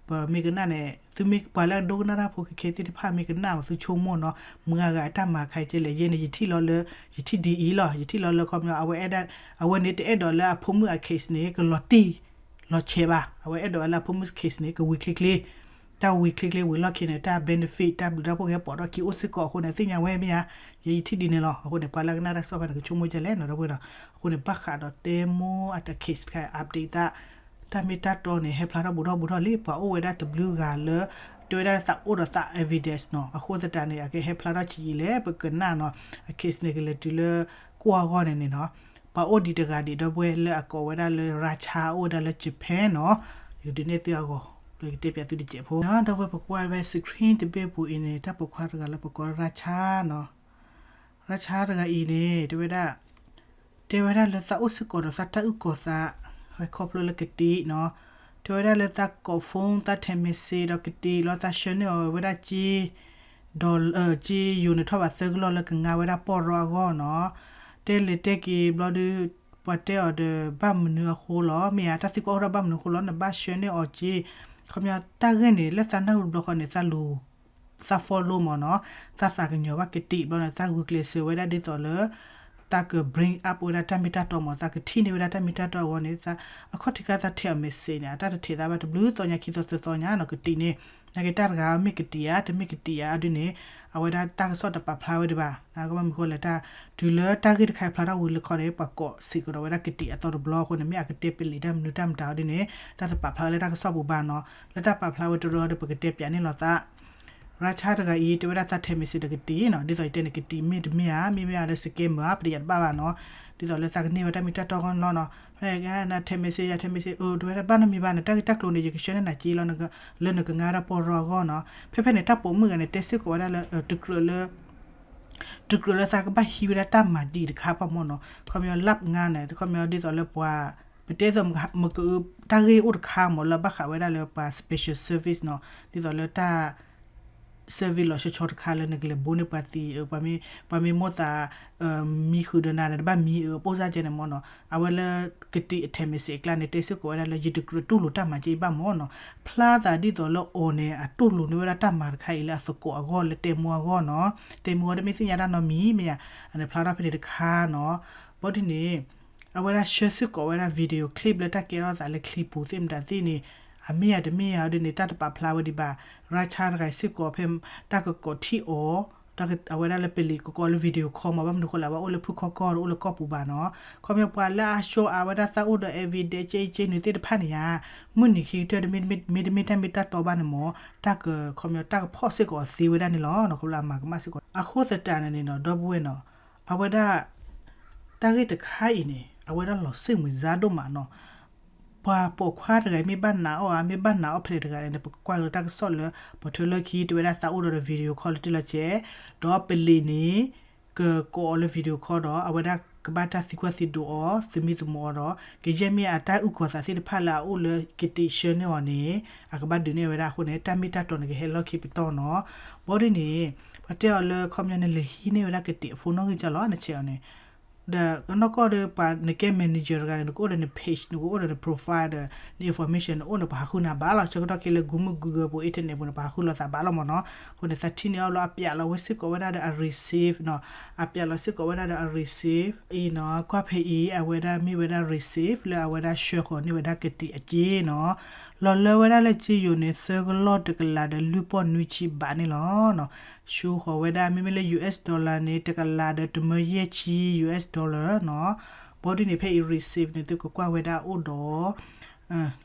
ပမ့ၢ်ကနၣ်န့ၣ် သုမ့ၢ်ပှၤလၢအဒိကနၣ်တၢ်ဖိခဲခဲသ့ၣ်တဖၣ်မ့ၢ်ကနၣ်မး သုဆိကမိၣ်နီၤ, မုၢ်ဂၤဂၤအတၢ်မၤခါအံၤကဲလဲၣ်, ယဲန့ၣ် ယထံၣ်လီၤလၢ ယထံၣ်ဒ်အံၤလီၤ, ယထံၣ်လီၤလၢခီပညီ အဝဲအဲၣ်ဒၣ် အဝဲန့ၣ်တအဲၣ်ဒိးလၢအဖိမုၣ်အ case န့ၣ် ကလီၤတံၢ် လီၤဆဲးဘၣ်, အဝဲအဲၣ်ဒိးလၢအဖိမုၣ် case န့ၣ် ကဝံၤချ့ချ့, တၢ်ဝံၤချ့ချ့ဝံၤလီၢ်ခံန့ၣ် တၢ် benefit တၢ်ဘျုးတၢ်ဖှိၣ်ကဟဲပိာ်ထီၣ်ခံအိၣ်စ့ၢ်ကီးအဃိန့ၣ် သ့ၣ်ညါဝဲမ့ၢ်ဧါ, ယဲယထံၣ်ဒ်န့ၣ်လီၤ, အဃိန့ၣ် ပှၤလၢကနၣ်တၢ်ကစီၣ်ဖဲန့ၣ် ကဆိကမိၣ်ကဲလဲၣ်နီၤ ဒီပုၢ်ဝဲၢ်နီၤ, အဃိန့ၣ် ဘၣ်ဃးဒီးတဲမိၢ်အတၢ် case တခါ update သး တၢ်မ့ၢ်တၢ်တီန့ၣ် ဟဲဖျါထီၣ်ဘူးထီၣ်ဘူးထီၣ်လံ, ပှၤအိၣ်ဝဲဒၣ်တဘျုးဂၤလၢ တဲဝဲဒၣ်သးအိၣ်ဒီးသး evidence နီၤ, အဃိသတးန့ၣ် အကဟဲဖျါထီၣ်ဆံးအံၤလဲၣ် ပကနၣ်နီၤ, အ case န့ၣ် ကလဲၤတုၤလၢကွၢ်အဂီၢ်န့ၣ်န့ၣ်နီၤ, ပှၤအိၣ်ဒံးတဂၤဒံး ဒီပုၢ်ဝဲၢ်လၢအကိးဝဲဒၣ်လၢ ရါဆါ အိၣ်ဝဲဒၣ်လၢ Japan နီၤ, ယကဒုးနဲၣ်သုအဂီၢ် လၢယကတဲပၠးသုတစဲးဖိ, ဒီပုၢ်ဝဲၢ်ပကွၢ်ဝဲ screen တဘ့ၣ်ပူၤအံၤန့ၣ် တၢ်ပိာ်ခွါတဂၤလၢပကိးရါဆါနီၤ ရါဆါတဂၤအံၤန့ၣ် တဲဝဲဒၣ် တဲဝဲဒၣ်လၢသးအိၣ်စ့ၢ်ကီးဒီးသးတၢ်အုၣ်ကီၤသး ဟဲခီဖျိလၢကတံာ်နီၤ, တဲဝဲဒၣ်လၢသးကိး phone သးထဲး message ဒီးကတံာ်လီၤ သးဆှၢန့ၢ်အီၤဝဲဒၣ်က့ ဒီး က့ယိၤန့ၣ်ထီၣ်ဘးသၢကလီၢ်လၢကငါဝဲဒၣ်ပီၢ်ရီအဂီၢ်နီၤ, တဲလဲၤတဲက့ၤဘျီဒုး ပှၤတဲအီၤဒီးဘၣ်မနုၤအဃိလီၤ, မ့ၢ်ဧါ တၢ်သံကွၢ်အိၣ်ထီၣ်ဘၣ်မနုၤအဃိလီၤ နဘၣ်ဆှၢန့ၢ်အီၤက့, ခီပညီတၢ်ဂ့ၢ်န့ၣ် လၢသးနၢ်ဟူတဘျီဃီန့ၣ် သးလူၤ သး follow မ့ၢ်နီၤ, သးသးကညီၤဘၣ်ကတံာ်ဘျီန့ၣ် သးဂုာ်ကျဲးစၢးဝဲဒၣ်ဒ်သိးလၢ သးက bring up ဝဲဒၣ်တၢ်မ့ၢ်တၢ်တီမ့ၢ် သးကထံၣ်န့ၢ်ဝဲဒၣ်တၢ်မ့ၢ်တၢ်တီအဂီၢ်န့ၣ် အခီၣ်ထံးခါသးထဲးအီၤ message န့ၣ် အတၢ်တထဲးသးဘၣ်တဘျုးသီညါခံသီသၢသီညါနီၤ ကတံာ်န့ၣ် နာ်က့တၢ်တဂၤမ့ၢ်ကတံာ်ဧါ တမ့ၢ်ကတံာ်ဧါ အဒ်န့ၣ် အဝဲဒၣ်တၢ်ကစီၣ်တပာ်ဖျါဝဲဒံးဘၣ် ကဘၣ်မနုၤဃိလဲၣ် တုၤလၢတၢ်ဂ့ၢ်တခါဖျါထီၣ်ဝံၤလၢခီန့ၣ် ပှၤကိးစ့ၢ်ကီးဒီးဝဲဒၣ်ကတံာ်အသီတဘျီအဃိန့ၣ် မ့ၢ်အကတဲပလံးတၢ်မနုၤတၢ်မတၤအီၤဒ်န့ၣ် တၢ်တပာ်ဖျါဝဲလၢတၢ်ကစီၣ်ပူၤဘၣ်နီၤ လၢတၢ်ပာ်ဖျါဝဲတရီဒီးပကတဲပၠးန့ၣ်လီၤသး ရါဆါတဂၤအံၤ တဲဝဲဒၣ်သးထဲး message ဒီးကတံာ်နီၤ ဒ်သိးယတဲန့ၣ် ကတံာ်မ့ၢ်တမ့ၢ်ဧါ မ့မ့ၢ်ဧါဒီး scammer ဧါ ပတယၤတဘၣ်ဘၣ်နီၤ ဒ်သိးလၢသးကန့ၢ်ဝဲတၢ်မ့ၢ်တၢ်တီအဂီၢ်န့ၣ်လီၤနီၤ ဖဲန့ၣ် ထဲး message ယၤထဲး message အိၣ် တဲဝဲဒၣ်ဘၣ်နီတမံၤဘၣ်န့ၣ် တၢ်ဂ့ၢ်တၢ်ကျိၤန့ၣ် ယကဆှၢန့ၢ်နၤက့လီၤ လၢနကငါဝဲဒၣ်ပီၢ်ရီအဂီၢ်နီၤ ဖဲဖဲန့ၣ် တၢ်ပိာ်မုၣ်ဂၤန့ၣ် တဲစ့ၢ်ကီးဝဲဒၣ်လၢ တကြၢးလၢ တကြၢးလၢသးကဘၣ်ဟံးဝဲဒၣ်တၢ်မၤဒံးတခါဘၣ်မ့ၢ်နီၤ ခီပညီ လၢပငါန့ၣ် ခီပညီဒ်သိးလၢပှၤ ပတဲသိးမက တၢ်ဂ့ၢ်အိၣ်တခါမ့ၢ်လၢဘၣ်ဃးဝဲဒၣ်လၢပှၤ special service နီၤ ဒ်သိးလၢတၢ် service လီၤဆီဆီတခါလၢနကလဲၤဘိန့ၢ်ပှၤသံ ပှၤမ့ၢ်မိၣ်သး မံဃုာ်ဒီးနၤန့ၣ် တဘၣ်မံ ပိၢ်စၢ်ကဲန့ၣ်မ့ၢ်နီၤ အဝဲလၢကတံာ်အထဲး message အကျါန့ၣ် တဲစ့ၢ်ကီးဝဲဒၣ်လၢ ယတကြၢးတူၢ်လိာ်တၢ်မၤက့ဘၣ်မ့ၢ်နီၤ ဖျါသးဒ်သိးလၢအီၤန့ၣ် အတူၢ်လိာ်န့ၢ်ဝဲဒၣ်တၢ်မၤတခါအံၤလၢအသကိးအဂီၢ်လၢတဲမိၢ်အဂီၢ်နီၤ တဲမိၢ်အီၤတမ့ၢ်သ့ၣ်ညါတၢ်နီတမံၤမ့ၢ်ဧါ အန့ၣ်ဖျါထီၣ်ဖဲန့ၣ်တခါနီၤ ဘီဒ်န့ၣ် အဝဲဒၣ်ဆှၢစ့ၢ်ကီးဝဲဒၣ် video clip လၢတၢ်ကဲထီၣ်သးလၢချံပူၤသ့ၣ်မတၤသ့ၣ်န့ၣ် အမ့ၢ်ဧါတမ့ၢ်ဧါဒ်န့ၣ် တၢ်တပာ်ဖျါဝဲဒံးဘၣ် ရါဆါတဂၤစ့ၢ်ကီးဖဲ တၢ်ကကိးထံၣ်အီၤ အဝဲဒၣ်လၢပလံးကကိးလၢ video call မ့ၢ် ဘၣ်မနုၤဃိလဲၣ် အဝဲအိၣ်လၢဖုခီကီၢ်ဒီးအိၣ်လၢကီၢ်ပူၤဘၣ်နီၤ ခီပညီပှၤလၢအ show အဝဲဒၣ်သးအိၣ်ဒီး evidence ကဲအံၤကဲနုၤသ့ၣ်တဖၣ်န့ၣ်ဧါ မုၢ်နံၤခံကတၢၢ် မ့တမ့ၢ်တၢ်မ့ၢ်တၢ်တီဘၣ်န့ၣ်မ့ၢ် တၢ်က ခီပညီတၢ်ကဖီၣ်စ့ၢ်ကီးအီၤသ့ဝဲဒၣ်န့ၣ်လီၤ ခီဖျိအမၤကမၣ်စ့ၢ်ကီး အဃိသတးန့ၣ်န့ၣ်နီၤ ဒီပုၢ်ဝဲၢ်နီၤ အဝဲဒၣ် တၢ်ဂ့ၢ်တခါအံၤန့ၣ် အဝဲဒၣ်လီၤစ့ၢ်မုၢ်စါဒိၣ်မးနီၤ ပှၤပိာ်ခွါတဂၤမ့ၢ်ဘၣ်နာ်အီၤဧါ မ့ၢ်ဘၣ်နာ်အီၤဖဲလဲၣ်တဂၤန့ၣ် ပကကွၢ်လၢတၢ်ကစီၣ်လၢ ပှၤထၢလၢခံ တဲဝဲဒၣ်သးအိၣ်ဒီး video call လၢတ့ၢ်လီၤကဲး ဒီးပလံးန့ၣ် ကကိးအီၤလၢ video call ဒီး အဝဲဒၣ်ကဘၣ်တၢ်သံကွၢ်သံဒိးအီၤ သမံသမိးအီၤဒီး ကယဲၢ်မ့ၢ်အတၢ်အုၣ်ကီၤသးသ့ၣ်တဖၣ်လၢအအိၣ်လၢကတံာ်ဆှၢန့ၢ်အီၤန့ၣ် အကဘၣ်ဒုးနဲၣ်ဝဲဒၣ်အဃိန့ၣ် တၢ်မ့ၢ်တၢ်တီန့ၣ်ကဟဲလီၢ်ခံပတီၢ်နီၤ ဘီဒ်န့ၣ် ပှၤတဲအီၤလၢခီပညီန့ၣ် လဲၤဟံးန့ၢ်ဝဲဒၣ်ကတံာ်အ phone နီၣ်ဂံၢ်ကလီၤ နဆဲးအီၤန့ၣ် ဒီးနီၢ်ကီၢ်ဒီးပှၤနကဲ manager တဂၤန့ၣ် နကအိၣ်ဒီးန page နကအိၣ်ဒီးန profile ဒီးန information နအိၣ်န့ၣ် ပှၤဟးဃုနၤဘၣ်လီၤ ဆၢကတီၢ်ခဲလၢာ် Google Google ပူၤ internet ပူၤန့ၣ် ပှၤဟးဃုလိာ်သးဘၣ်လီၤမ့ၢ်နီၤ အဃိန့ၣ် သးထံၣ်န့ၢ်အီၤလီၤ အပျးလီၤဝဲစ့ၢ်ကီးဝဲဒၣ်ဒီးအ receipt နီၤ အပျးလီၤစ့ၢ်ကီးဝဲဒၣ်ဒီးအ receipt အံၤနီၤ ကွၢ်ဖဲအံၤ အဝဲဒၣ်မ့ၢ်ဝဲဒၣ် receipt လၢအဝဲဒၣ်ဆှၢဃီၤန့ၢ်ဝဲဒၣ်ကတံာ်အစ့နီၤ လီၤလၢဝဲဒၣ်လၢစ့ယိၤန့ၣ် သၢကလီၢ်တကလးဒီးလွံၢ်ပီၢ်နွံဆံဘးန့ၣ်လီၤ ဆှၢဃီၤဝဲဒၣ် မ့မ့ၢ်လၢ US dollar န့ၣ် တကလးဒီးတမၢယဲၢ်ဆံ US dollar dollar နီၤ. ဘီဒုန့ၣ် ဖဲအံၤ receipt န့ၣ် သုကကွၢ်ဝဲဒၣ်အိၣ်ဒီး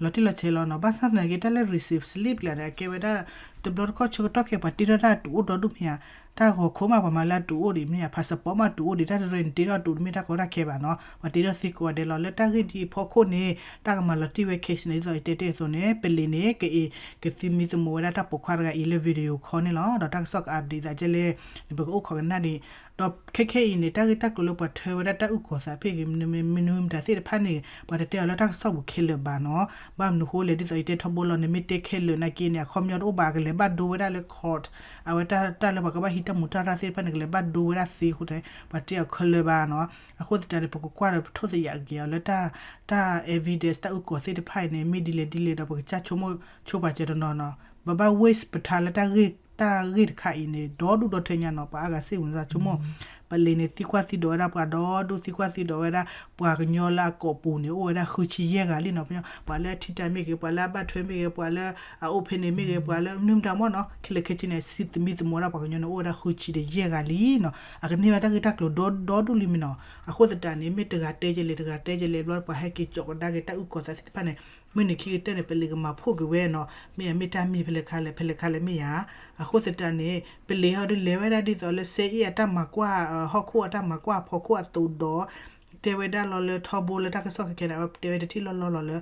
လီၤတံၢ်လီၤဆဲးလီၤနီၤ. ဘၣ်ဆၣ်သနာ်က့ တၢ်လၢ receipt slip ကျါန့ၣ် အကဲဝဲဒၣ် တဘျီတခီၣ်ဆၢကတီၢ်ခဲ ပှၤတ့ထီၣ်တၢ်တုၤအိၣ်ဒီဒူၣ်မ့ၢ်ဧါ, တၢ်ဂီၤခိၣ်မး ပှၤမၤလၢအတုၤအိၣ်ဒံးမ့ၢ်ဧါ, passport မးတုၤအိၣ်ဒံး, တၢ်တရၢန့ၣ် တ့ထီၣ်တုၤတမ့ၢ်တၢ်ကီတၢ်ခဲဘၣ်နီၤ. ပှၤတ့ထီၣ်သ့ကိးဂၤဒဲးလီၤ. လၢတၢ်ဂ့ၢ်ဒ်အံၤအဖီခိၣ်န့ၣ် တၢ်ကမၤလီၤတံၢ်ဝဲ case န့ၣ် ဒ်သိးယတဲတ့ၢ်အသိးန့ၣ် ပလံးန့ၣ် ကအ့ၣ် ကသမံသမိးဝဲဒၣ်တၢ်ပိာ်ခွါတဂၤအံၤလၢ video call န့ၣ်လီၤ. ဒီးတၢ်ကစီၣ်က update သးကဲလဲၣ်န့ၣ် ပကအိၣ်ခိးကနၣ်ဒံး. ဒီးခဲခဲအံၤန့ၣ် တၢ်ဂ့ၢ်တၢ်ကျိၤလၢပှၤထၢဝဲဒၣ်တၢ်အုၣ်ကီၤသးဖဲအံၤ မနုၤမတၤသ့ၣ်တဖၣ်န့ၣ် ပှၤတတဲအီၤလၢတၢ်ကစီၣ်ပူၤခဲလၢာ်ဘၣ်နီၤ. ဘၣ်မနုၤဃိလဲၣ် ဒ်သိးယတဲထီဘိလီၤန့ၣ် မ့ၢ်တဲခဲလၢာ်နာ်က့န့ၣ် အခီပညီတအိၣ်ဘၣ် ကလဲၤဘၣ်ဒိဝဲဒၣ်လၢ court အဝဲတၢ်လၢပှၤကဘၣ်ဟံးတၢ်မူးတၢ်ရၢ်သ့ၣ်တဖၣ်န့ၣ် ကလဲၤဘၣ်ဒိဝဲဒၣ်သ့အဃိန့ၣ် ပှၤတဲအီၤခဲလၢာ်ဘၣ်နီၤ. အဃိသတးန့ၣ် ပကကွၢ်ဒီးပထိၣ်သယးက့ၤအီၤလၢ တၢ် evidence တၢ်အုၣ်ကီၤသ့ၣ်တဖၣ်အံၤန့ၣ် မ့ၢ်ဒ်လဲၣ်ဒ်လဲၣ်ဒီး ပကစၢ်ဆိကမိၣ်ဆိပာ်စၢၤတနီၤနီၤ. ပဘၣ် waste ပထါလၢတၢ်ဂ့ၢ်တခါအံၤန့ၣ် ဒီဒူၣ်ဒီထၢညါနီၤ. ပှၤအါဂၤစ့ၢ်ဝံၤစၢ်ဆိကမိၣ် ပလံးန့ၣ်သံကွၢ်သံဒိးဝဲဒၣ်ပှၤဒီဒူၣ် သံကွၢ်သံဒိးဝဲဒၣ် ပှၤကညီလၢအကိာ်ပူၤန့ၣ် အိၣ်ဝဲဒၣ်ဃုဆံယဲၢ်ဂၤလံနီၤ. ပှၤလၢအထံတၢ်မ့ၢ်ဂ့ၤ ပှၤလၢအဘၣ်ထွဲမ့ၢ်ဂ့ၤ ပှၤလၢအအိၣ်ဖဲန့ၣ်မ့ၢ်ဂ့ၤ ပှၤလၢမနုၤမတၤမ့ၢ်နီၤ ခဲလၢာ်ခဲဆ့န့ၣ် စံးသမံသမိးဝဲဒၣ်ပှၤကညီန့ၣ် အိၣ်ဝဲဒၣ်ဃုဆံဒီးယဲၢ်ဂၤလံနီၤ. အကန့ၢ်ဘၣ်တၢ်ဂ့ၢ်တၢ်ကျိၤဒီဒူၣ်လံမ့ၢ်နီၤ. အဃိသတးန့ၣ် မ့ၢ်တဂၤတဲကလဲၣ် တဂၤတဲကလဲၣ်ဘျီ ပှၤဟဲက့ၤကၠီးကဒါက့ၤတၢ်အုၣ်ကီၤသးသ့ၣ်တဖၣ်န့ၣ် မုၢ်နံၤခံကတၢၢ်န့ၣ် ပလံးကမၤဖှိၣ်က့ၤဝဲနီၤ. မ့ၢ်အမ့ၢ်တၢ်မံၤဖဲလဲၣ်ခါလဲၣ် ဖဲလဲၣ်ခါလဲၣ်မ့ၢ်ယၤ. အဃိသတးန့ၣ် ပလံးဟီဒုးလဲၤဝဲဒၣ်ဒ်သိးလၢ စဲအ့ၣ်အတၢ်မၤကွၢ် ဟီၣ်ခိၣ်အတၢ်မၤကွၢ် ဖီခိၣ်အသိးဒီး တဲဝဲဒၣ်လီၤလၢထီဘိလၢတၢ်ကစီၣ်ခဲခဲန့ၣ် အဝဲတဲဝဲတထံၣ်လီၢ်လီၢ်လီၤလၢ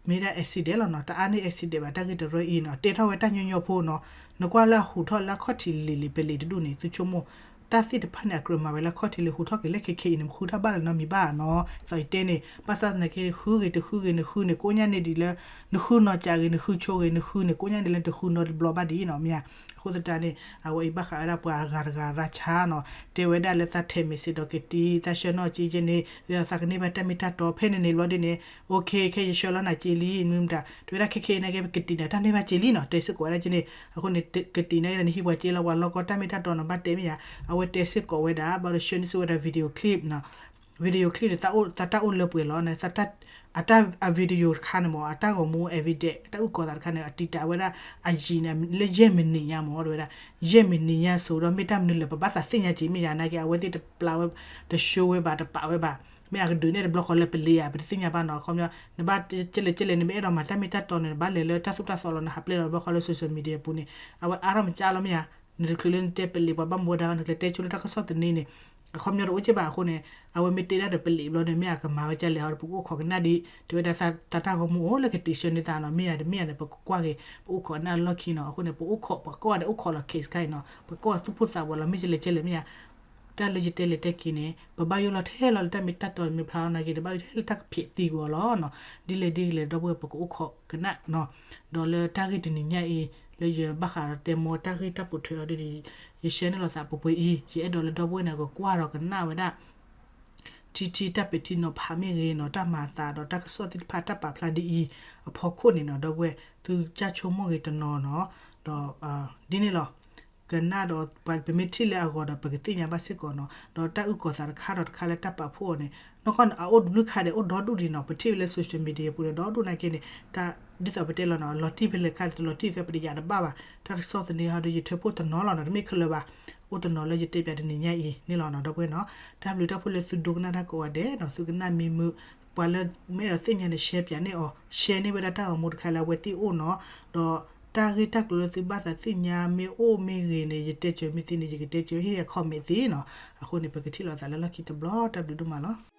မ့ၢ်ဒၣ် accident လီၤနီၤ. တအါန့ၢ် accident ဘၣ် တၢ်ဂ့ၢ်တရၢအံၤနီၤ. တဲထီၣ်ဝဲတၢ်ညီညီဖိနီၤ. နကွၢ်လၢအဟူးထီၣ်လၢအခီၣ်ထံးလံၤလံၤ ပလံးတဒူၣ်န့ၣ် သုဆိကမိၣ် တၢ်သ့ၣ်တဖၣ်န့ၣ် အကြၢးမၤဝဲလၢအခီၣ်ထံးလံၤ ဟူးထီၣ်က့ၤလၢခဲခဲအံၤန့ၣ် မဃုတၢ်ဘၣ်လၢၤနီတမံၤဘၣ်နီၤ. ဒ်သိးယတဲန့ၣ် ဘၣ်ဆၣ်သနာ်က့ ဃုဂ့ၤတဃုဂ့ၤ နဃုန့ၣ် ကိးညါန့ၣ်ဒ်လၢ နဃုနီၢ်ကးဂ့ၤ နဃုဆိဂ့ၤ နဃုန့ၣ် ကိးညါန့ၣ်လၢတဃုနီတဘျီဘၣ်ဒံးနီၤ မ့ၢ်ဧါ. အဃိသတးန့ၣ် အဝဲအံၤဘၣ်ဃးဝဲဒၣ်ပှၤအဂၤတဂၤရၢ်ဆါနီၤ. တဲဝဲဒၣ်လၢသးထဲးမ့ၢ်စ့ၢ်ဒီးကတံၤ သးဆှၢနီၢ်က့ကဲန့ၣ် ဒ်သိးသးကန့ၢ်ဘၣ်တၢ်မ့ၢ်တၢ်တီ ဖဲန့ၣ်န့ၣ်ဘျီဒ်န့ၣ် OK ခဲယဆှၢလီၤနၤက့လံ မနုၤမတၤ တဲဝဲဒၣ်ခဲခဲအံၤနာ်က့ ပကတံၢ်နၤတၢ်န့ၢ်ဘၣ်က့လံနီၤ. တဲစ့ၢ်ကီးဝဲဒၣ်က့န့ၣ် အဃိန့ၣ် ကတံၢ်န့ၣ် နဟံးပှၤက့လီၤ ပှၤလီၢ်ကီတၢ်မ့ၢ်တၢ်တီနီၤ ဘၣ်တဲမ့ၢ်ယၤ အဝဲတဲစ့ၢ်ကီးဝဲဒၣ် ဘၣ်ဒီးဆှၢန့ၢ်စ့ၢ်ဝဲဒၣ် video clip နီၤ. video clip န့ၣ် သးတၢ်အိၣ်လၢပှဲၤလီၤန့ၣ် အ video တခါန့ၣ်မ့ၢ် အတၢ်ဂီၤမူ evidence တၢ်အုၣ်ကီၤသးတခါန့ၣ် အတံာ်တာ်ဝဲဒၣ်အယံၤန့ၣ် လၢယဲၢ်မံးနံးညါမ့ၢ် တဲဝဲဒၣ် ယဲၢ်မံးနံးညါစိၤဒီး မ့ၢ်တၢ်မနုၤလဲၣ် ပဘၣ်သးသ့ၣ်ညါက့ၤမ့ၢ်ယၤနာ်က့ အဝဲသ့ၣ်တပျးဝဲ တဆှၢဝဲဘၣ် တပာ်ဝဲဘၣ် မ့ၢ်အကဒုးနဲၣ်တဘျီဃီလၢပလံးဧါ ပတသ့ၣ်ညါဘၣ်နီၤ အခီပညီ နဘၣ်ကဲလဲၣ်ကဲလဲၣ် နမ့ၢ်အဲၣ်ဒိးမၤတၢ်မ့ၢ်တၢ်တီန့ၣ် နဘၣ်လဲၤလၢတၢ်သိၣ်တၢ်သီလီၤ နဟးပျဲလီၤတဘျီဃီလၢ social media ပူၤန့ၣ် အဝဲအါထီၣ်မကၢ်လီၤမ့ၢ်ဧါ နတချုးလၢနတဲပလံးပှၤဘၣ်မူဘၣ်ဒါ နကလဲၤတဲဆိလၢတၢ်ကစီၣ်သန့န့ၣ် အခီပညီတအိၣ်က့ဘၣ်အဃိန့ၣ် အဝဲမ့ၢ်တဲဒၣ်ဒီးပလံးဘျီန့ၣ် မ့ၢ်အကမၤဝဲကလဲၣ်ဟီဒီး ပကအိၣ်ခိးကနၣ်ဒံး တဲဝဲဒၣ်သးတၢ်ဂီၤမူအိၣ်လၢ ကတံာ်ဆှၢန့ၢ်သးနီၤ မ့ၢ်ယၤတမ့ၢ်ယၤန့ၣ် ပကကွၢ်က့ၤ ပအိၣ်ခိးကနၣ်လီၢ်ခံနီၤ အဃိန့ၣ် ပအိၣ်ခိး ပှၤကိးဂၤဒဲးအိၣ်ခိးလီၤ case ခါအံၤနီၤ ပှၤကိးဂၤသူၣ်ဖှီၣ်သးဝးလီၤ မ့ၢ်ကလဲၣ်ကလဲၣ်မ့ၢ်ယၤ တၢ်လၢယတဲလဲၤတဲက့ၤန့ၣ် ပဘၣ်ယိၣ်လီၤထဲလီၤလၢတၢ်မ့ၢ်တၢ်တီန့ၣ်မ့ၢ်ဖျါလီၤနာ်က့ တဘၣ်ယိၣ်ထဲလၢတၢ်ကဖံးသံကွံာ်အီၤလီၤနီၤ ဒ်လဲၣ်ဒ်လဲၣ်ဒီပုၢ်ဝဲၢ် ပကအိၣ်ခိးကနၣ်နီၤ ဒီးလၢတၢ်ဂ့ၢ်တနံၤညါအံၤ လၢယဘၣ်ဃးဒီးတဲမီၤတၢ်ဂ့ၢ်တၢ်ပိာ်ထွဲအီၤဒ်န့ၣ် ယ share န့ၢ်လိာ်သးပှဲၤပှဲၤအံၤ ယအဲၣ်ဒိးလၢဒီပုၢ်ဝဲၢ်န့ၣ် ကကွၢ်ဒီးကနၣ်ဝဲဒၣ် ထံထံတၢ်ပဲာ်ထံနီၤဖးမ့ၢ်ဂ့ၤနီၤ တၢ်မၤအသးဒီးတၢ်ကစီၣ်သ့ၣ်တဖၣ်တၢ်ပာ်ဖျါဒ်အံၤ အဖီခိၣ်န့ၣ်နီၤ ဒီပုၢ်ဝဲၢ် သုကစၢ်ဆိကမိၣ်ဂ့ၤတနီၤနီၤ ဒီး ဒ်န့ၣ်လီၤ ကနၣ်ဒီးပှၤပမ့ၢ်ထံၣ်လၢအဂီၢ်ဒီး ပကသ့ၣ်ညါဘၣ်စ့ၢ်ကီးနီၤ ဒီးတၢ်အုၣ်ကီၤသးတခါဒီးတခါလၢတၢ်ပာ်ဖှိၣ်အီၤန့ၣ် နီၢ်ကီၢ်န့ၣ် အအိၣ်တဘျုးခါဒီး အိၣ်ဒီဒူၣ်ဒံးနီၤ ပထံၣ်ဝဲလၢ social media ပူၤဒီး ဒီဒူၣ်နာ်က့န့ၣ် တၢ် ဒ်သိးပတဲလီၤနီၤ လီၤတံၢ်ဖဲလဲၣ်ခါဒီး တလီၤတံၢ်ဖဲပတယာ်တဘၣ်ဘၣ် တၢ်ကစီၣ်သန့ဟီဒီး ယထၢဖှိၣ်တနီၤလီၤနီၤ တမ့ၢ်ခဲလၢာ်ဘၣ် အိၣ်တနီၤလၢယတဲပၠးတနံၤညါအံၤန့ၣ်လီၤနီၤ ဒီပုၢ်ဝဲၢ်နီၤ တၢ်ဘျုးတၢ်ဖှိၣ်လၢသုဒိကနၣ်တၢ်ကိးဂၤဒဲးနီၤ သုကနၣ်မံမုာ် ပှၤလၢမ့ၢ်အဲၣ်ဒိးသ့ၣ်ညါန့ၣ် share ပၠးန့ၢ်အီၤ share န့ၢ်ဝဲဒၣ်တၢ်ဂီၤမူတခါလၢအဝဲသ့ၣ်အိၣ်နီၤ ဒီးတၢ်ဂ့ၢ်တၢ်ကျိၤလၢသုဘၣ်သးသ့ၣ်ညါမ့ၢ်အိၣ်မ့ၢ်ဂ့ၤန့ၣ် ယတဲစၢၤမ့ၢ်သ့န့ၣ် ယကတဲစၢၤဟ့ၣ်ယ comment သ့နီၤ အဃိန့ၣ် ပကထံၣ်လိာ်သးလၢလီၢ်ခံတဘျီ တၢ်ဘျုးဒိၣ်မးလီၤ.